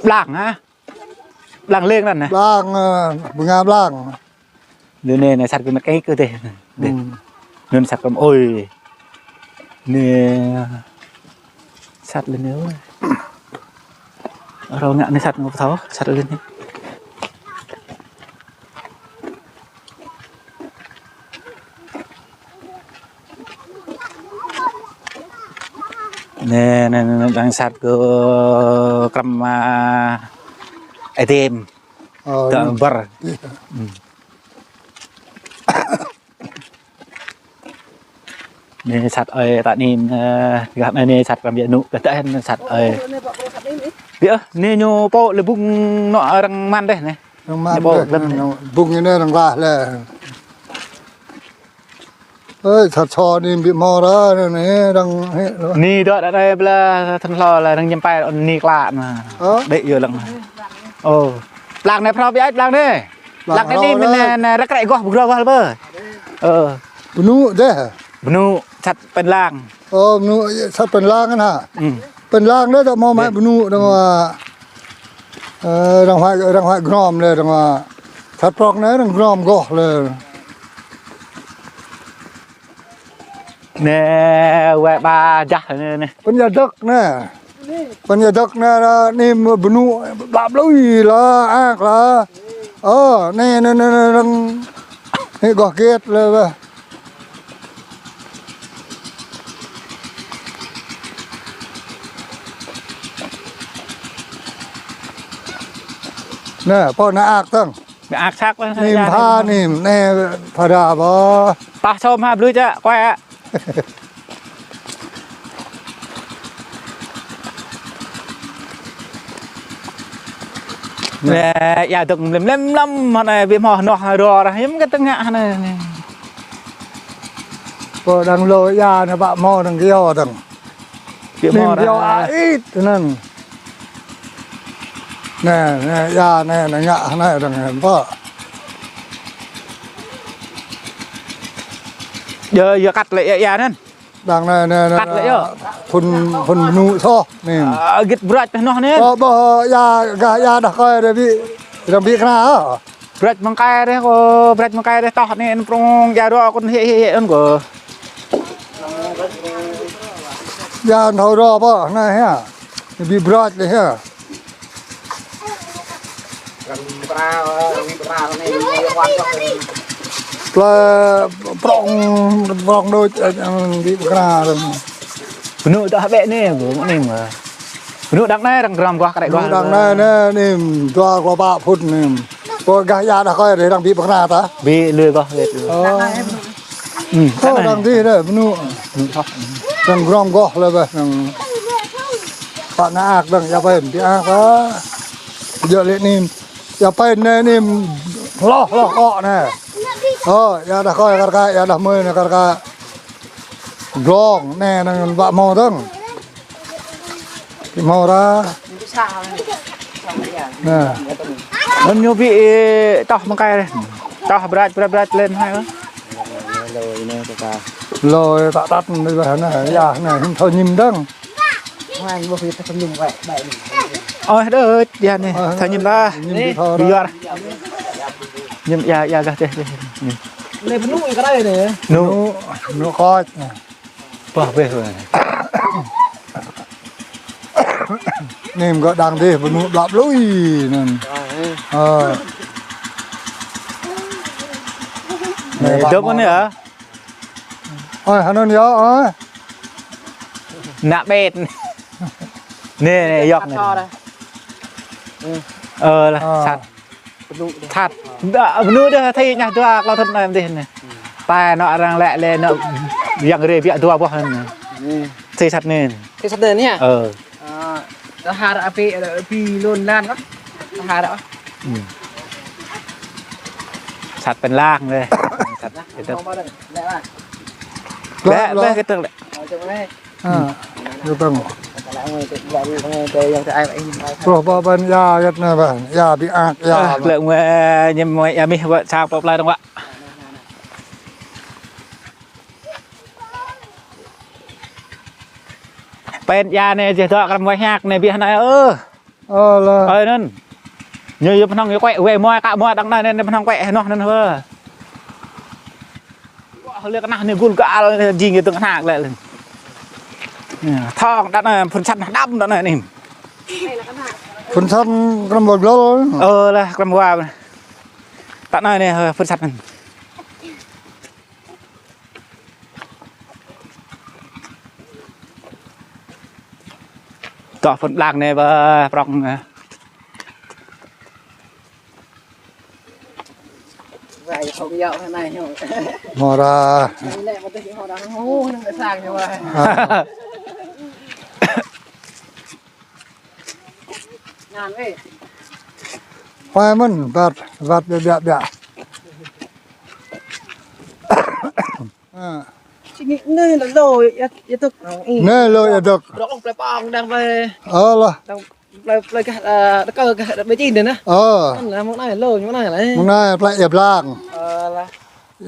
Blang hă? Blang lêng anŭn nă. Blang, ơ, bơnga blang. Anai, anai, anai sat kơ mơ̆t kơ dêh. Dêh. Anŭn sat kơ ơi. Anai sat lĕ anai ơi. Rŏ ngă anai sat ngă pơthâo, sat lĕ anai. Anai, anai, anai, đang sat kơ krăm, a, ê đêm. Ơ, tơ anai. Ƀơ̆r. Anai sat ơi ta anai, ơ, gah anai sat krăm biă nŭ, gah anai sat ơi. Biă, anai ñu pô lĕ bung nŏ arăng man dêh anai. Arăng man dêh, bung anai arăng lah lĕ. Ơi, sat so anai ƀu hmâo ră anai, arăng hĭ. Anai dŏ đa đa ƀlă thăn hlâo lĕ arăng ñăm pai anai klă anai. Ơ? Đĕ yơh lăng. Ơ. Blang anai phrâo biă blang anai. Blang anai mĭn anai ră krĕ goh bơgrô goh lĕ bơ. Ơ. Bơnŭ dêh. Bơnŭ sat pơ̆n lang. Ơ, bơnŭ sat pơ̆n lang anŭn hă? Pơ̆n lang đơi ta hmâo mă bơnŭ dơ̆ng wa. Ơ, arăng huai, arăng huai grom lĕ dơ̆ng wa. Sat prŏng anai arăng grom goh lĕ. Anai, wai ba jah anai, anai. Pơ̆n ia dơ̆k anai. Pơ̆n ia dơ̆k anai, anai bơnŭ blă blui lă, ak lă. Ơ, anai, anai, anai, anai, arăng. Anai goh gĕt lĕ wai. Anai, pô anai ak dơ̆ng. Anai ak sat lĕ. Anai pha anai, anai pha đa ƀă. Ah, sôm ha, blơi čă, kuai ah. Nè, ia dơ̆ng mlĕm mlĕm mlĕm, hơnai bĭ hmâo hnoh rô rah, hiư̆m kơ tơngă hơnai nè. Pô đang lô ia nè, bă hmâo đang kơ ia đang. Bĭ hmâo rah. Nè, nè, ia nè, nè ngă hơnai đang hiư̆m pô. Yơ, yơ kăt lĕ ia, ia anŭn. Đang nè, nè, nè, kăt lĕ yơh. Phun, phun bơnŭ soh, nè. Ơ, gĭt brăč tơ hnoh nè. Ơ, ƀôh, ia, gah ia đah kơi rê bĭ, răng bĭ kơna, ơ. Brăč mơ̆ng kai rê kơ, brăč mơ̆ng kai rê tŏh nè, prong ia rô kơ hĕ, hĕ, hĕ, anŭn kơ. Ia thâo rô ƀôh, nè, hă. Bĭ brăč lĕ, hă. Plơi prong, prong đôč, ơ, ơ, bĭ pơkra răng. Bơnŭ tah bĕ nê, bơnŭ nê mơ̆. Bơnŭ đang nai răng gram guah kơđai guah. Bơnŭ đang nai nê, nê, dua kơ pă phŭt nê. Pô gah ia đah kơi rê răng bĭ pơkra tah. Bĭ lơi guah lĕ. Ơ. Ơ, đang dih đah, bơnŭ. Bơnŭ tah. Răng gram guah lĕ ƀah, răng. Pă nă ak đang, ia pơ̆n, bĭ ak tah. Jơ̆ lĕ nê. Ia pơ̆n nê, nê, hloh, hloh kŏ nê. Ơ, ia đah kơi kar kaĭ, ia đah mơi nê kar kaĭ. Glông, nê, nê, bă hmâo dơ̆ng. Bĭ hmâo rah. Nè. Anŭn ñu bĭ, ơ, tŏh mơ̆ng kai rê. Tŏh brăč, brăč, brăč lĕ hai. Lơi tăt tăt nê ƀah nê, ia nê, hĭ thâo ñim dơ̆ng. Ơ, đơ, ia nê, thâo ñim lah. Ñim thâo rah. Ñim ia, ia gah teh, teh. Nê bơnŭ ia kơ đai nê. Bơnŭ, bơnŭ kŏč nê. Pah beh. Nêm gơ̆ đang dih bơnŭ blăp lui năn. Ơ. Nê, dơ̆p anŭn yơh. Ơi, hơnŭn yơh, ơi. Nă bet. Nê, nê, yŏk nê. Ơ, lah, sat. Sat. Đa, bơnŭ đah thâo ñah dua klâo thŭn anai mơdih anai. Tai anŏ arăng lĕ lĕ anŏ yang rê biă dua boh anai. Thâo sat anai. Thâo sat anai hă? Ơ. Ơ, đah har api, api lun lan lah. Đah har ah. Sat pơlang dih. Sat itu. Lĕ, lĕ, lĕ, lĕ. Lĕ, lĕ. Ơ, ñu tơ̆ng. Truh pơ ƀăn ia gĕt nê ƀă, ia bĭ ak, ia. Ơ, lĕ ngui ñem ngui ia mih ƀă sang pơ plơi dơ̆ng ƀă. Pĕn ia nê jeh dŏ krăm wai hiak nê bih nai ơ. Ơ, lah. Ơi, anŭn. Ñu yơh pơnong yơh kuĕ, wai mơai kă mơai đang nai, nê, nê pơnong kuĕ, hơnoh anŭn hơ. Wah, lĕ kơnah anai gul găl, jing yơh tơ̆ng kơnah lĕ. Thong đang nai, phun săn đăm đang nai anai. Phun săn krăm wa glol. Ơ, lah, krăm wa. Đang nai anai, phun săn. Tŏ phun blang anai ƀă prŏng anai. Mơra. Hoai mơ̆n, ƀat, ƀat biă biă biă. Ơ. Či ngă anai lô, lô, ia, ia dŏk. Anai lô, ia dŏk. Rŏk plơi pŏng đang plơi. Ơ, lah. Đang plơi, plơi gah, ơ, đa kơ gah, đa ƀơi čin anai nă. Ơ. Anŭn lah, mơ̆ng anai lô, mơ̆ng anai lah. Mơ̆ng anai plơi ia blang. Ơ, lah.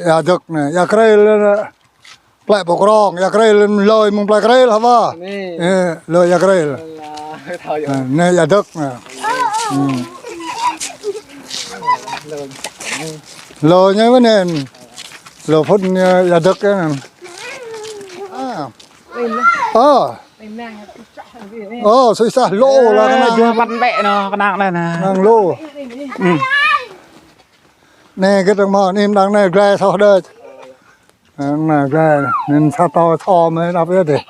Ia dŏk anai, ia krel anai. Plơi pŏk rong, ia krel lơi mơ̆ng plơi krel hă ƀă. Anai. Ơ, lơi ia krel. Alah, thâo yơh. Ơ, anai ia dŏk anai. Lô. Lô ñu mơ̆n anai. Lô phun ia, ia dŏk anai. Ơ. Ơ. Ơ, sui sah lô lah kơnang. Ơ, jua păn bĕ anŭn, kơnang anai nă. Kơnang lô. Anai gĕt đang mơ̆n, anai đang anai glai soh đôč. Anai glai, anŭn sa tơ tơ mơ̆ đăp yơh dih.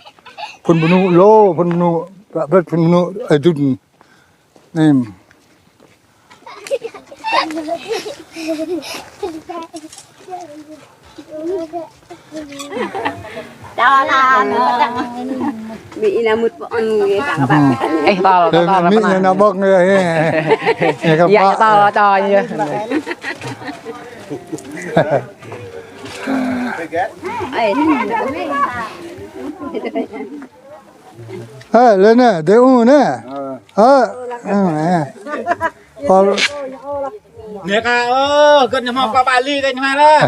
Phun bơnŭ lô, phun bơnŭ, ƀă ƀĕt phun bơnŭ, ơi dŭn. Anai. Đó là nó đang bị là một bọn người tặng bạn. Ê, to, to, to, mẹ nó bốc người. Ê, các bạn. Dạ, to, to như vậy. Ê, Ơ, lĕ anai, dê u anai. Ơ. Ơ, ơ, ơ. Ơ. Anai ka, ơ, gơ̆t ñu hmâo pă pă li kơ ñu hmâo lah.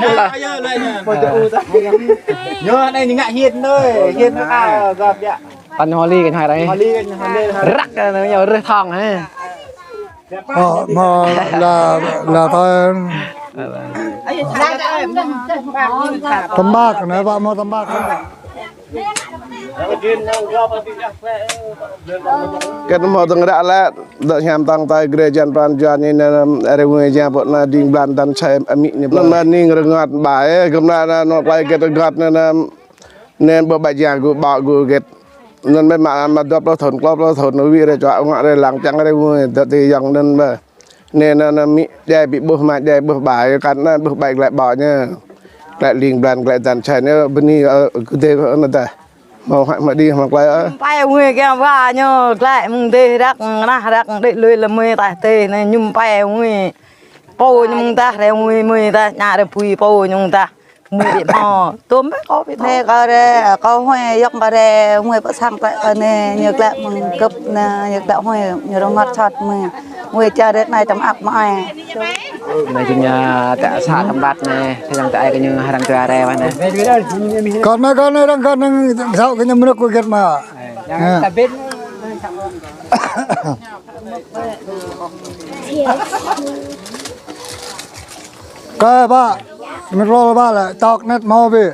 Anai ka yơh lĕ ñu. Ñu anai ñu ngă hiên đơi, hiên ka, gơ̆t yơh. Pă ñu hmâo li kơ ñu hmâo lah. Hmâo li kơ ñu hmâo li. Răk kơ ñu rơh thong hă. Ơ, hmâo la, la tơl. Tơmbak anai, pă hmâo tơmbak anai. Kơ hmâo tơ̆ng ră lĕ, dŏ hiam tơ̆ng tơi gre jan pran jan anai, anai, rơwơi jan pơ anai đing blan dan čai amĭ anai. Anŭn mơ̆n ning rơngot ƀai, ơ, gơ̆m anai, anai, anŭn plai gĕt rơngot anai, anai. Anŭn ƀu ƀai jang gơ̆ ƀă gơ̆ gĕt. Anŭn mơ̆n mă, mă dua pluh thŭn, klâo pluh thŭn, wĭ rai čuă ngă rai lăng čang rai wơ̆, dŏ ti yang anŭn ƀă. Anai, anai, anai, amĭ djai ƀu ƀuh mă djai ƀuh ƀai, kăn anai ƀuh ƀai glaĭ ƀă ñu. Glaĭ ling blan, glaĭ dan čai ñu, bơni, ơ, kơdê anŭn dah. Hmâo hă mă đĭ, hmâo glaĭ, ơ. Pai wơ̆ kiăng wa ñu, glaĭ mơ̆ng dêh răk, nah răk, đĭ lui lăm mơi tah dêh, anai ñu pai wơ̆. Pô ñu mơ̆ng tah rai wơ̆, mơi tah, ñă rai pui pô ñu mơ̆ng tah. Mơi ƀu hmâo, tôm ƀĕ kâo ƀu thâo. Anai kâo rai, kâo huai yŏk kâo rai, huai pơ sang tơ̆ kâo anai, ñu glaĭ mơ̆ng gơ̆p anai, ñu glaĭ huai, ñu rơngot sat mơi. Huai čar rai anai tơm ăp mơi. Anai jing ñu tơ̆ sa tơmpat anai, tơ̆ yang tơ̆ ai kơ ñu arăng tơ̆ rai mơ̆n anai. Kâo anai, kâo anai, arăng kâo anai, thâo kơ ñu mơnuk kơ gĕt mă. Kơ ƀă, mơ̆n rôl ƀă lĕ, tŏk net hmâo ƀĕ.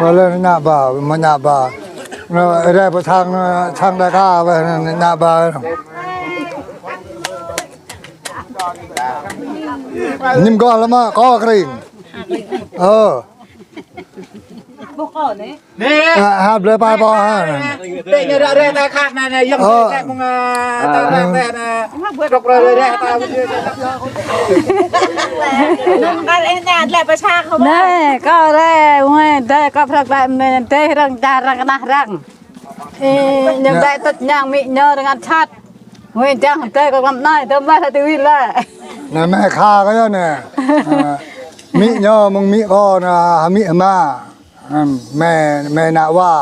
Ơ, lĕ ñă ƀă, mă ñă ƀă. Anai, rai pơ sang, sang đa ka, ƀă, ñă ƀă. Ñu gơ̆ lăm mă, kâo kring. Ơ. Anai. Anai. Ơ, hă, blơi pai ƀă hă. Tơ̆ ñu ră reh ta khăp anai, anai, yŏng reh mơ̆ng, ơ, ta reh reh anai. Rŏk reh reh ta. Anai, kâo rai, wơ̆, dai kâo prăk rai mơ̆n, dai răng čar răng kơnah răng. Ê, ñu dai tơ̆t ñang amĭ ñu rơngot sat. Wơ̆, čang tơ̆ kâo lăm anai, tơ̆ mă hă tui wĭ lĕ. Anai mĕ kha kơ yơh anai. Ơ, amĭ ñu mơ̆ng amĭ kâo anai, amĭ ama. Ơ, mĕ, mĕ ană wa.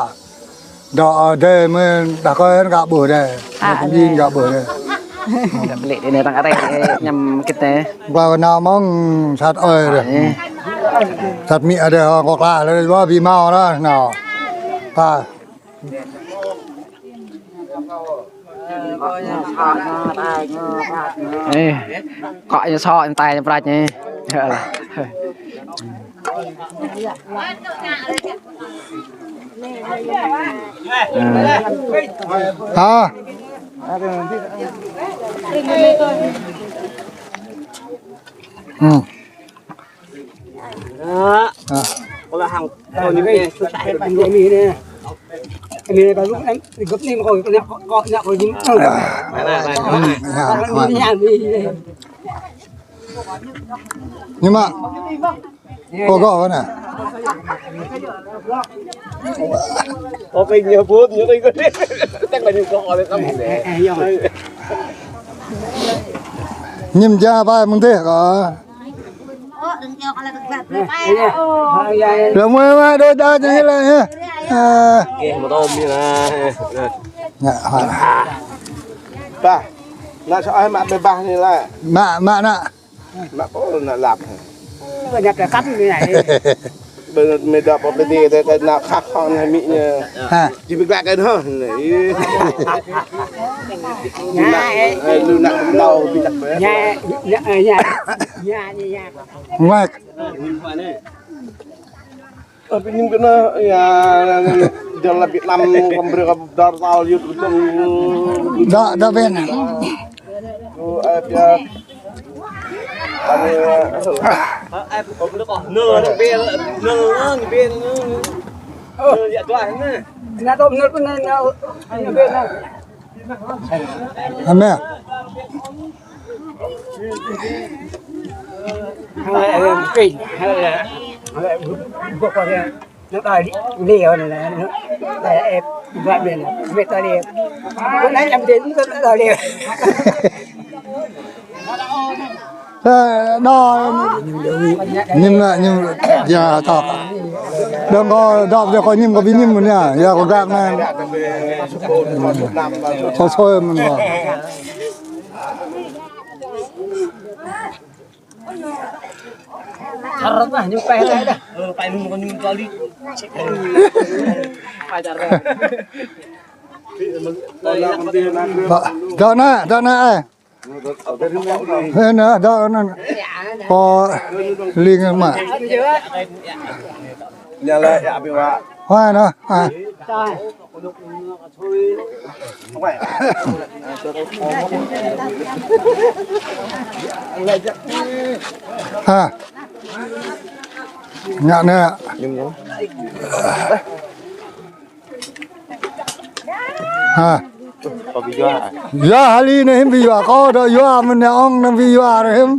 Dŏ, ơ, dê mơ̆n, đah kơ anŭn ka ƀuh dê. Mĕ tơjing ka ƀuh dê. Lĕ dê anai tơ̆ng arăng, ê, ñăm kĭt anai. Kla nao mơ̆ng sat ơi dê. Sat amĭ adih, ơ, kâo kla lĕ, wa ƀu hmâo lah, nao. Pa. Ê, kŏ ñu sŏ, ñu tai ñu prăč ñu. Hă? Ơ. Ơ. Ơ, ñu ƀĕ, susah ƀĕ, ñu ƀĕ, ñu ƀĕ. Ñu ƀĕ, baru em, gơ̆p anai, kâo, kâo, kâo, kâo, kâo, ñu. Ơ. Ơ, ơ, ơ. Ñu mă. Kâo gơ̆ anai. Kâo kơ ñu ƀuh, ñu kơ ñu. Chắc là ñu kơ họ lên tâm. Ñu ja ƀai mơ̆ng dêh kâo. Rơmơi mă đôi đa čơ ñu lĕ, hă? Ơ. Kê, mă tôm ñu lah. Ba, ană sơ ai mă bơbah ñu lah. Mă, mă ană. Mă pô ană lăp. Bơbah ñu kơ kăm ñu lah. Bơ mĕ dŏ pơ pơdê, tơ, tơ ană khăp khŏng anai amĭ ñu. Hă. Či ƀu glăk kơ anŭn. Ñu ană, ơ, lu ană kơmlâo ƀu glăk. Ñu, ñu, ñu, ñu, ñu. Ngoai. Ơ, ƀing ñu kơ anai, ya, jơlan Việt Nam, kăm brơi kơ dar tal yut kơtơ̆ng. Dŏ, dŏ ƀĕ anai. Ơ, ơ, ya. Anai, ơ, ơ, ơ, ơ, ơ, ơ, ơ, ya, tuan, anai. Anai, tuan, anai, anai, anai, anai. Anai. Ơ, nó, nhưng mà, nhưng ya, tak. Đang có đọc cho có nhưng có bị nhưng mà nha, ya có gạt nè. Soi soi mình có. Carot lah, nyupai lah dah. Ơ, pai mưng kơ ñu kali. Pai carot. Ba, dŏ anai, dŏ anai, ơ. Ơ, anai, dŏ anai. Kơ ling mă. Hoa anai, hoa. Ha. Ngă anai. Ha. Yua hali anai hiư̆m ƀu yua, kâo dŏ yua mơ̆n anai ong anai ƀu yua anai hiư̆m.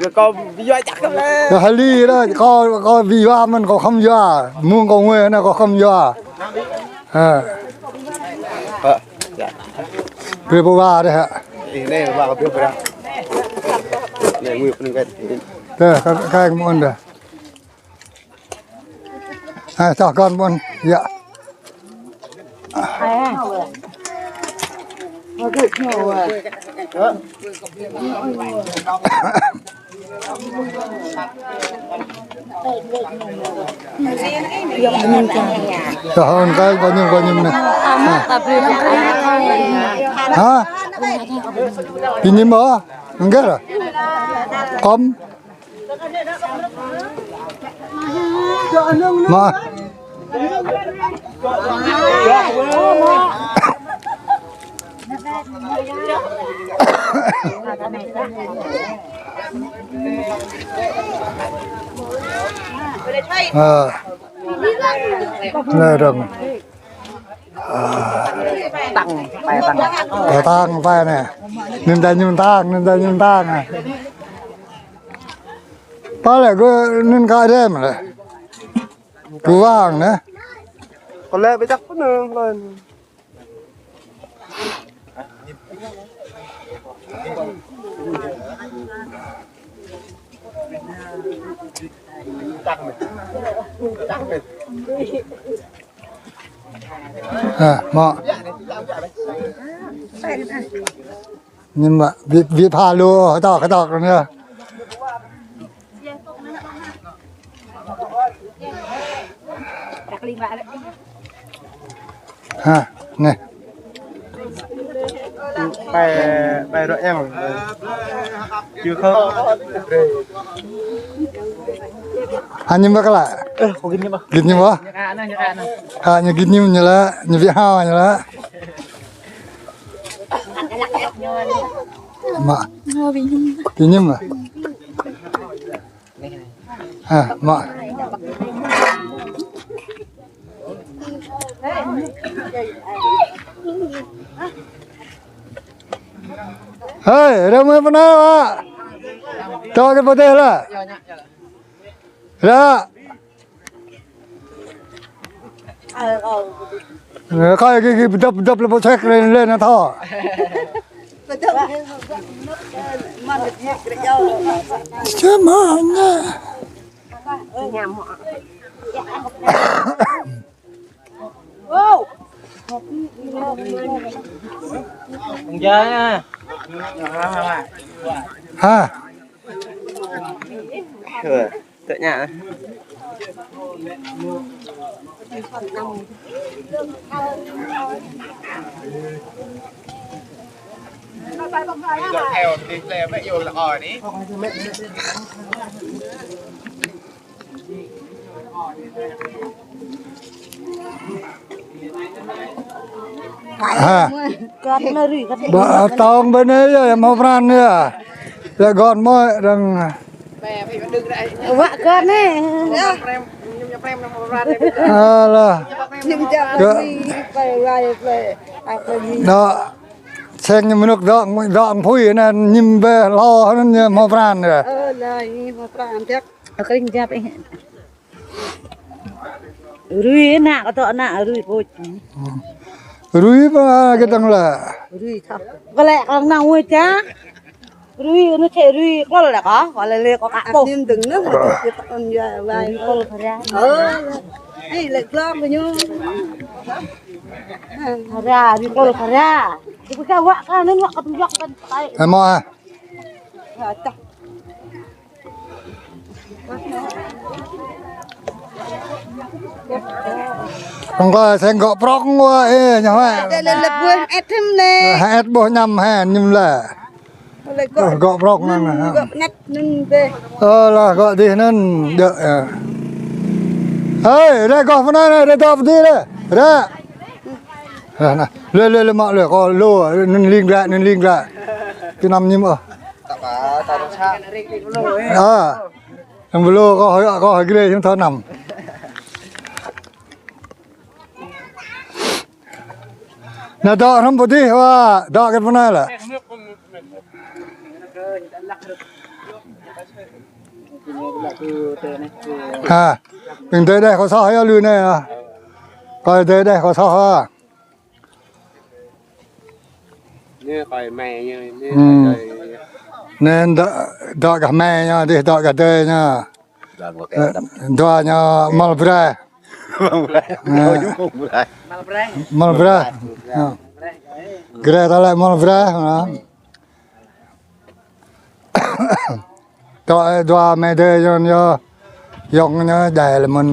Yua kâo ƀu yua čăk kơ lĕ. Yua hali anai, kâo, kâo ƀu yua mơ̆n, kâo khŏm yua. Mơ̆ng kâo ngui anai kâo khŏm yua. Ha. Ơ, ya. Brơi pơwa deh ha. Ih, anai wa brơi pơwa. Anai ngui pơnơ̆ng kĕt. Deh, kơ, kơ mơ̆n deh. Ơ, tah kon mơ̆n. Ya. Tah kon kơ, kơ ñim, kơ ñim anai. Ha? Kơ ñim hă? Anŭn kơ hă? Kơm. Mă. Ơ. Anai dong. Ơ. Tăng, pai tăng. Ơ, tăng, pai anai. Anŭn ta ñŭm tăng, anŭn ta ñŭm tăng. Pă lĕ gơ̆ anŭn kơ đêm lĕ. Gơ̆ wang anai. Kơ lĕ ƀu čăk pơnơ̆ng lơi. Ha, mă. Nhưng mà vị, vị pha lô, hơtŏk, hơtŏk anai. Ha, anai. Pai, pai rŏ yang. Chưa không? Ha, ñu mă kơ lă. Ơ, kơ git ñu mă. Git ñu mă. Ha, ñu git ñu ñu lă, ñu ƀu hao ñu lă. Mă. Git ñu mă. Ha, mă. Hei, rơmơi pơnai wa. Tŏ kơ pơdeh lah. Lah. Ơ, kơ kơ kơ pơdŏp pơdŏp lĕ pơsek lĕ lĕ anai thâo. Čơmă anai. Ha. Tơ ñă. Ha. Ba tong bơnai yơh, hmâo pran yơh. Lĕ gơ̆n mơ̆ dơ̆ng. Wă gơ̆n anai. Alah. Gơ̆. Dŏ. Seng ñu mơnuk dŏ, dŏ phui anŭn ñim bĕ hlâo anŭn ñu hmâo pran yơh. Ơ, lơi, hmâo pran đĕč. Kring jap ih. Rui ană kơ dŏ ană rui pôč. Rui pơ kơ tơ̆ng lĕ. Rui thâo. Kơ lĕ kơ ană ngui ča. Rui anŭn čĕ rui klol lĕ kơ, kơ lĕ lĕ kơ kă pô. Nim dơ̆ng nơ̆, kơ tơ̆ng ya wai. Rui klol kơ ra. Ơ, ih lĕ klol kơ ñu. Kơ ra, rui klol kơ ra. Ih kơ wă kơ anŭn wă kơ tơjăk kơ tai. Ih hmâo ah. Ong kơ seng gŏ prŏng wă, ê, ñu hă. Dê lĕ lĕ buh et him lĕ. Hă, et boh ñăm hă, ñim lĕ. Lĕ gŏ. Ơ, gŏ prŏng anŭn hă. Gŏ pơngăt anŭn bĕ. Ơ, lah gŏ dih anŭn, djơ̆, ơ. Hei, ră gŏ pơ anai, ră dŏ pơ dih ră. Ră. Ră anai. Lĕ, lĕ, lĕ, mă lĕ, kơ lu, anŭn ling ră, anŭn ling ră. Kơ năm ñim ôh. Ơ. Anŭn bơlô kơ hơi, kơ hơi grê hiư̆m thâo năm. Anai dŏ hrŏm pơ dih wă, dŏ kơ pơ anai lĕ. Ha, ƀing dơi đeh kơ soh yơh lu anai ah. Kơ dơi đeh kơ soh ah. Anai kơ mĕ ñu, anai kơ dơi. Anai dŏ, dŏ kơ mĕ ñu, dih dŏ kơ dơi ñu. Dua ñu mơ̆l braih. Mơ̆l braih. Mơ̆l braih. Mơ̆l braih. Gre ta lĕ mơ̆l braih. Dua mĕ dơi ñu, ñu, yŏng ñu djai lĕ mơ̆n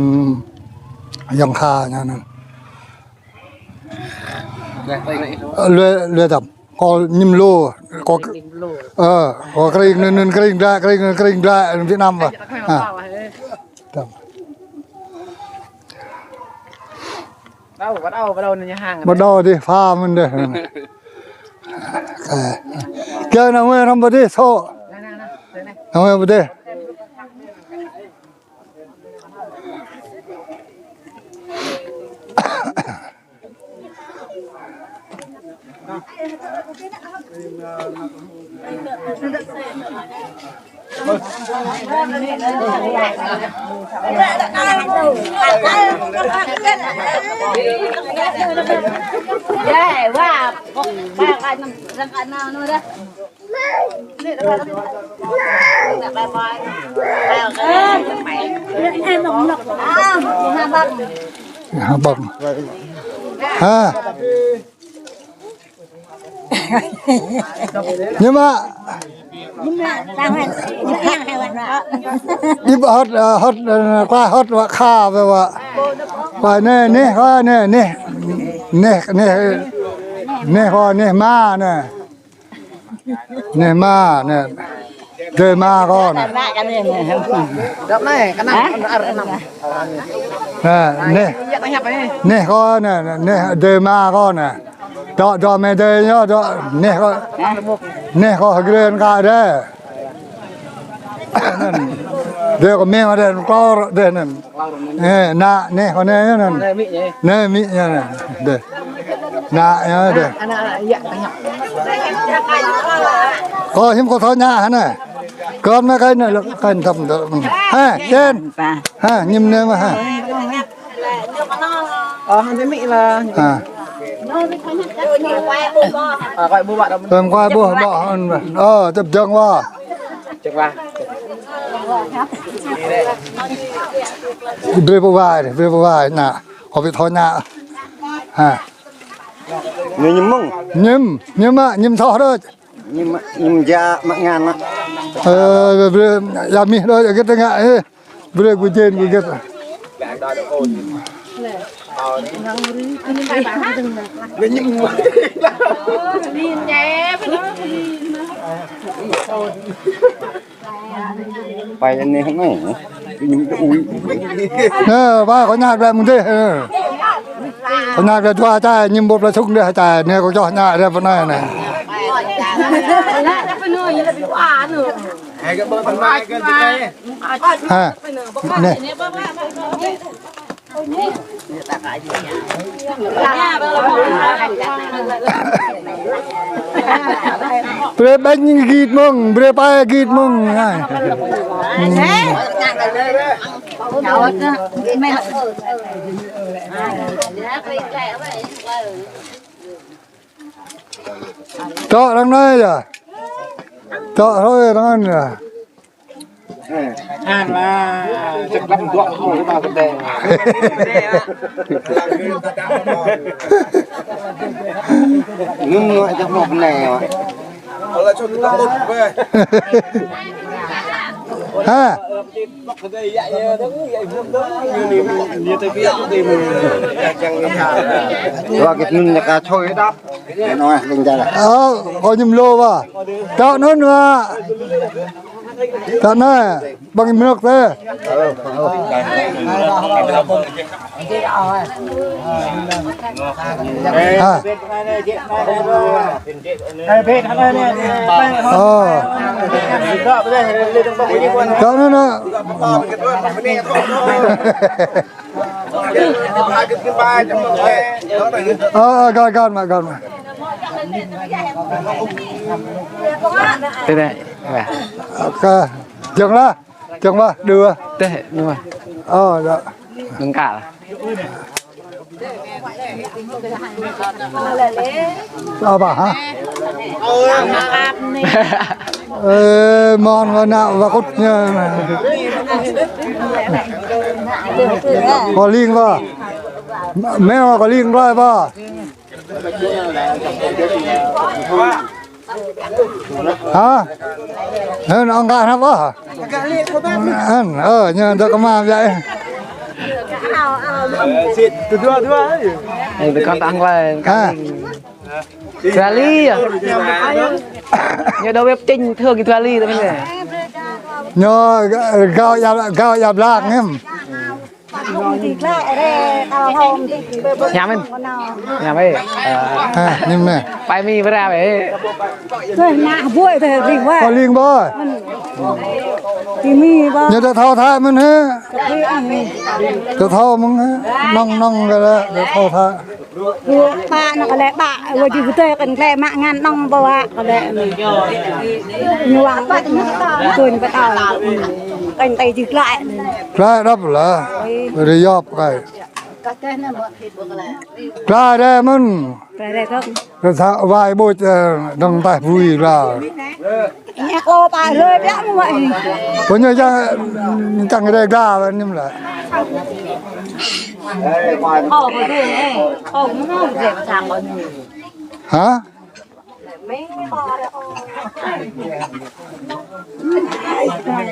yŏng kha ñu anŭn. Lĕ, lĕ tăm. Kơ ñim lu, kơ, ơ, kơ kring anŭn, anŭn kring đă, kring anŭn, kring đă, Việt Nam wă. Ha. Tăm. Bắt đầu, bắt đầu ñu hăng. Bắt đầu dih, pha mơ̆n dih. Ơ. Kơ anai wơ̆t hrŏm pơ dih, sô. Anai wơ̆t pơ dih. Ha, ƀơ̆ng. Ha. Ñu mă. Ñu mă, tao hă. Ñu mă, tao hă. Ñu mă hŏt, ơ, hŏt, ơ, kua hŏt wă kha wơ̆t wă. Kua anai, anai, kua anai, anai. Anai, anai. Anai kua, anai ma anai. Anai ma anai. Dơi ma kâo anai. Dŏ anai, kơnăm, hă? Anŭn ar kơnăm. Ha, anai. Anai kâo anai, anai dơi ma kâo anai. Dŏ, dŏ mĕ dơi ñu, dŏ, anai kâo. Hă? Anai kâo hơgrê kơ dơi. Anŭn. Dơi kơ mĕ dơi, klor dơi anŭn. Ơ, anai, anai kâo anai anŭn. Anai mĭ ñu anai. Dơi. Anai ñu dơi. Kâo hiư̆m kâo thâo ñă hă anai. Kơ mĕ kơ anai lĕ kơ tăm dŏ. Ha, čen. Ha, ñim anai mơ̆ ha. Ơ, anai mĭ lah. Ha. Ơ, kơ ƀuh ƀă. Ơ, tơp jơ̆ng wă. Brơi pơ wai, brơi pơ wai, anai. Kâo ƀu thâo ñă. Ha. Ñu ñim mơ̆ng. Ñim, ñim mă, ñim soh đôč. Ñim mă, ñim ja mă ngăn mă. Ơ, brơi, ya mih đôč, git ngă, ơ. Brơi gơ̆ jên gơ̆ git. Pai anai hăng anai. Ñu tui. Nă, ba kâo ñă glaĭ mơ̆ng dih. Kâo ñă glaĭ dua čai, ñim ƀuh pla sung dih čai. Anai kâo čoh ñă dih pơ anai anai. Ha. Anai. Brơi ƀañ git mơ̆ng, brơi pai git mơ̆ng. Hai. Hmm. Tŏ răng anai yơh. Tŏ hrơi răng anai yơh. Ăn mà, chắc lắm dọa không có bao giờ. Ngưng nói chắc một này mà. Ha. Wah, kita nun nyak acoi dah. Nói linh ra. Ơ, có nhầm lô ba. Tao nói nữa. Tao nói, bằng nhầm lô thế. Ha. Ơ. Tao nói nữa. Ơ, ơ, gọn, gọn mà, gọn mà. Thế này, ok. Dừng lah, dừng lah, dua. Teh, dua. Ơ, dah. Lengkap. Apa, ha? Ơ, mơ̆n wă nă wă kŭt ñu. Kơ ling wă. Mơ̆ kơ ling glai wă. Ha? Hơ, nă ong gah nă wă. Hơ, ơ, ñu dŏ kơ mă biă. Ơ, tui kâo tơ̆ng glai. Ha. Kali yơh. Ñu dŏ wĕp činh thơ̆ng kơ kali tơ mơ̆n. Ñu gao ia, gao ia blak ngem. Ñăm mơ̆n. Ñăm ơi. Ha, ñăm nè. Pai mi bra bê. Kơ ling bơi. Ñu dŏ thâo tha mơ̆n hă. Dŏ thâo mơ̆n hă. Nŏng nŏng kơ dŏ thâo tha. Ƀă nă kơ lĕ ƀă, wă jih kơ tơi kăn klĕ mă ngăn nŏng ƀă wă kơ lĕ. Ñu wang ƀă ñu tuñ ƀă tao. Kăn tơi jih klĕ. Klĕ đăp lah. Ơi. Rơyop kơi. Klĕ đe mơ̆n. Klĕ đe kơ̆ng. Rơsa wai ƀuč, ơ, dơ̆ng taih bui lah. Ñu kơ ƀă rơi biă mơ̆n wă. Kơ ñu čang, čang rơgla wă ñăm lah. Ha?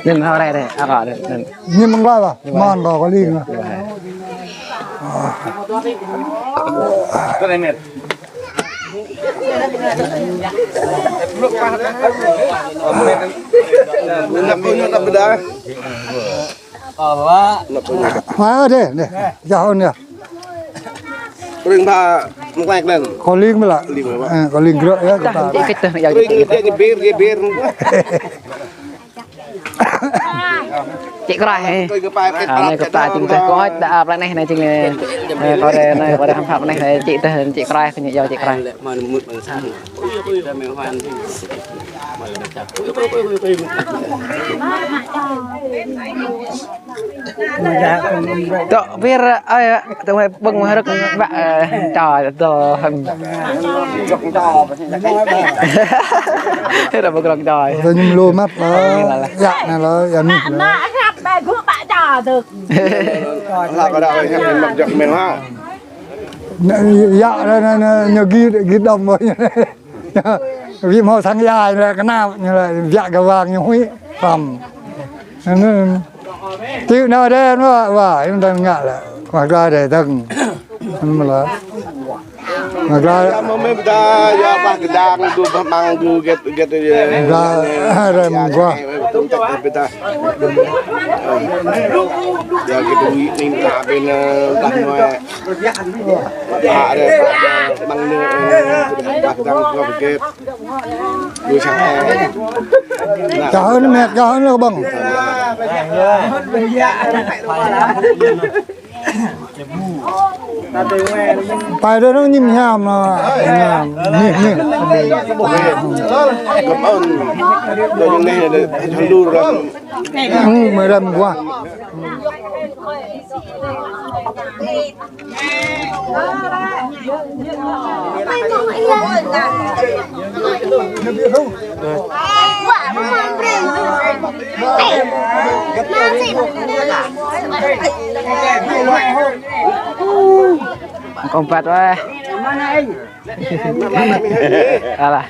Ñăm hơrai đe, ară đe, ñăm. Ñăm mơ̆ng glai wă, mơ̆n kơ kơ ling. Tơ ne met. Ơ, dê, dê. Yơh, ôn yơh. Ring ba mơklaik đen. Kơ ling mơ̆ lah. Ling mơ̆ lah. Ơ, kơ ling grŏ yơh, kơ ta. Ring, ring, ring, ring. Čĭ kraih, ơ. Ơ, anai kơ ta čing tơh kơ ôč, đa, ơ, plei anai, anai čing, ơ, ơ, kơ rê, anai, kơ rê hăm phap anai, anai čĭ tơh, čĭ kraih, kơ ñu iâu čĭ kraih. Tŏ wir, ơ, tŏ mơi ƀơ̆ng mơi rơ̆k ƀă, ơ, čô, tŏ hăm. Ră ƀơ̆ng rơ̆k čô. Tơñum lu măt lah. Yă anai lah, yă mih lah. Lah kơ đa wai hăp măt jăk mel ha. Yă anai, anai, anai, ñu git, git đom wai. Wĭ hmâo sang ia ñu lĕ kơnap, ñu lĕ biă gơwang ñu huĭ hrăm. Anŭn. Tui anŭn đe anŭn wă, wă, yơh dơ̆ng ngă lĕ. Wă glai đe dơ̆ng. Anŭn mơ̆ lĕ. Wă glai. Yă mơ̆ mơ̆ ƀu đa, yă ƀah kơdang, du ƀah măng, du get, get, get. Glai, rem guah. Tum tek ƀu đa. Yă get du ning ka bên, ƀah noe. Ča hơn, mẹ ča hơn là bằng. Pai dơ nong ñim hiam nă. Ñim, ñim. Ư, mơi răm guah. Kơmpat weh. Alah.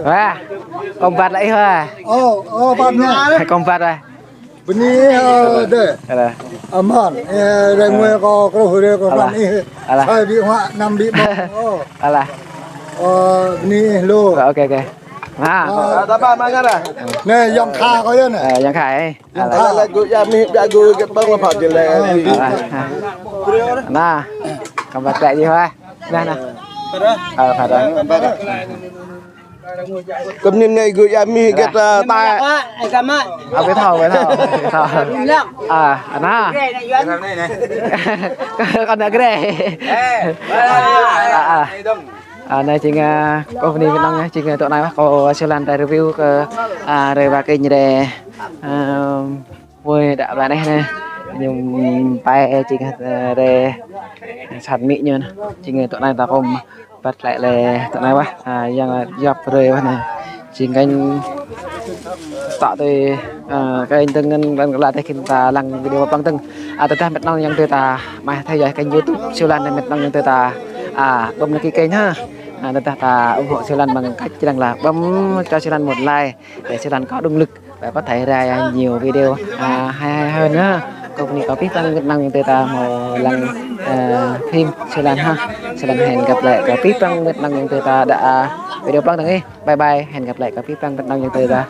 Wah, kơmpat lăi wah. Ơ, ơ, pap nă. Kơmpat wah. Bơni, ơ, dêh. Alah. Aman, ơ, dêh ngui kơ kruh dêh kơ pap nă. Alah. Sai ƀing huă, năm ƀing ƀơ̆ng. Ơ. Alah. Ơ, bơni lu. Ơ, ok, ok. Nă. Ơ. Nă, Yang Kha kơ yơh nă. Ơ, Yang Kha, ơ. Yang Kha. Alah, gơ̆ yă mih, biă gơ̆ gĕt ƀơ̆ng lă pha jơlĕ. Alah. Nă. Kơmpat lăi dih wah. Nă, nă. Ơ, pha dơ̆ng. Kơm nim nai gơ̆ yă mih gĕt, ơ, ta. Ơ, ƀu thâo, ƀu thâo, ƀu thâo. Ơ, ană. Kơ ană grê. Ơ, ơ. Ơ, anai jing, ơ, kâo bơni mơnơ̆ng, jing, ơ, tŏ anai wah kâo Siu Lan rai review kơ, ơ, rai ba kênh rai, ơ, Mơi đă blah anai nă, ñu pai jing, ơ, rai sat mĭ ñu nă, jing, ơ, tŏ anai ta kơmpat lăi lĕ tŏ anai wah, ơ, Yang, ơ, Yap rai wah nă, jing kênh tŏ tui, ơ, kênh dơ̆ng ngăn lăn kơ la teh khin ta lăng video păng dơ̆ng, ơ, tơdah met nong yang tui ta, mă thâo yơh kênh YouTube Siu Lan nă met nong yang tui ta, ơ, bấm đăng ký kênh ha, ơ, tơdah ta ủng hộ Siu Lan bằng cách jing lăng là bấm cho Siu Lan một like để Siu Lan có động lực. Ƀă pơthâo rai, ơ, nhiều video, ơ, hay hay hơn ha. Kâo bơni kơ abih bang met nong yang tui ta hmâo lăng, ơ, phim Siu Lan ha. Siu Lan hẹn gặp lại kơ abih bang met nong yang tui ta đă, ơ, video păng dơ̆ng ih. Bye bye, hẹn gặp lại kơ abih bang met nong yang tui ta.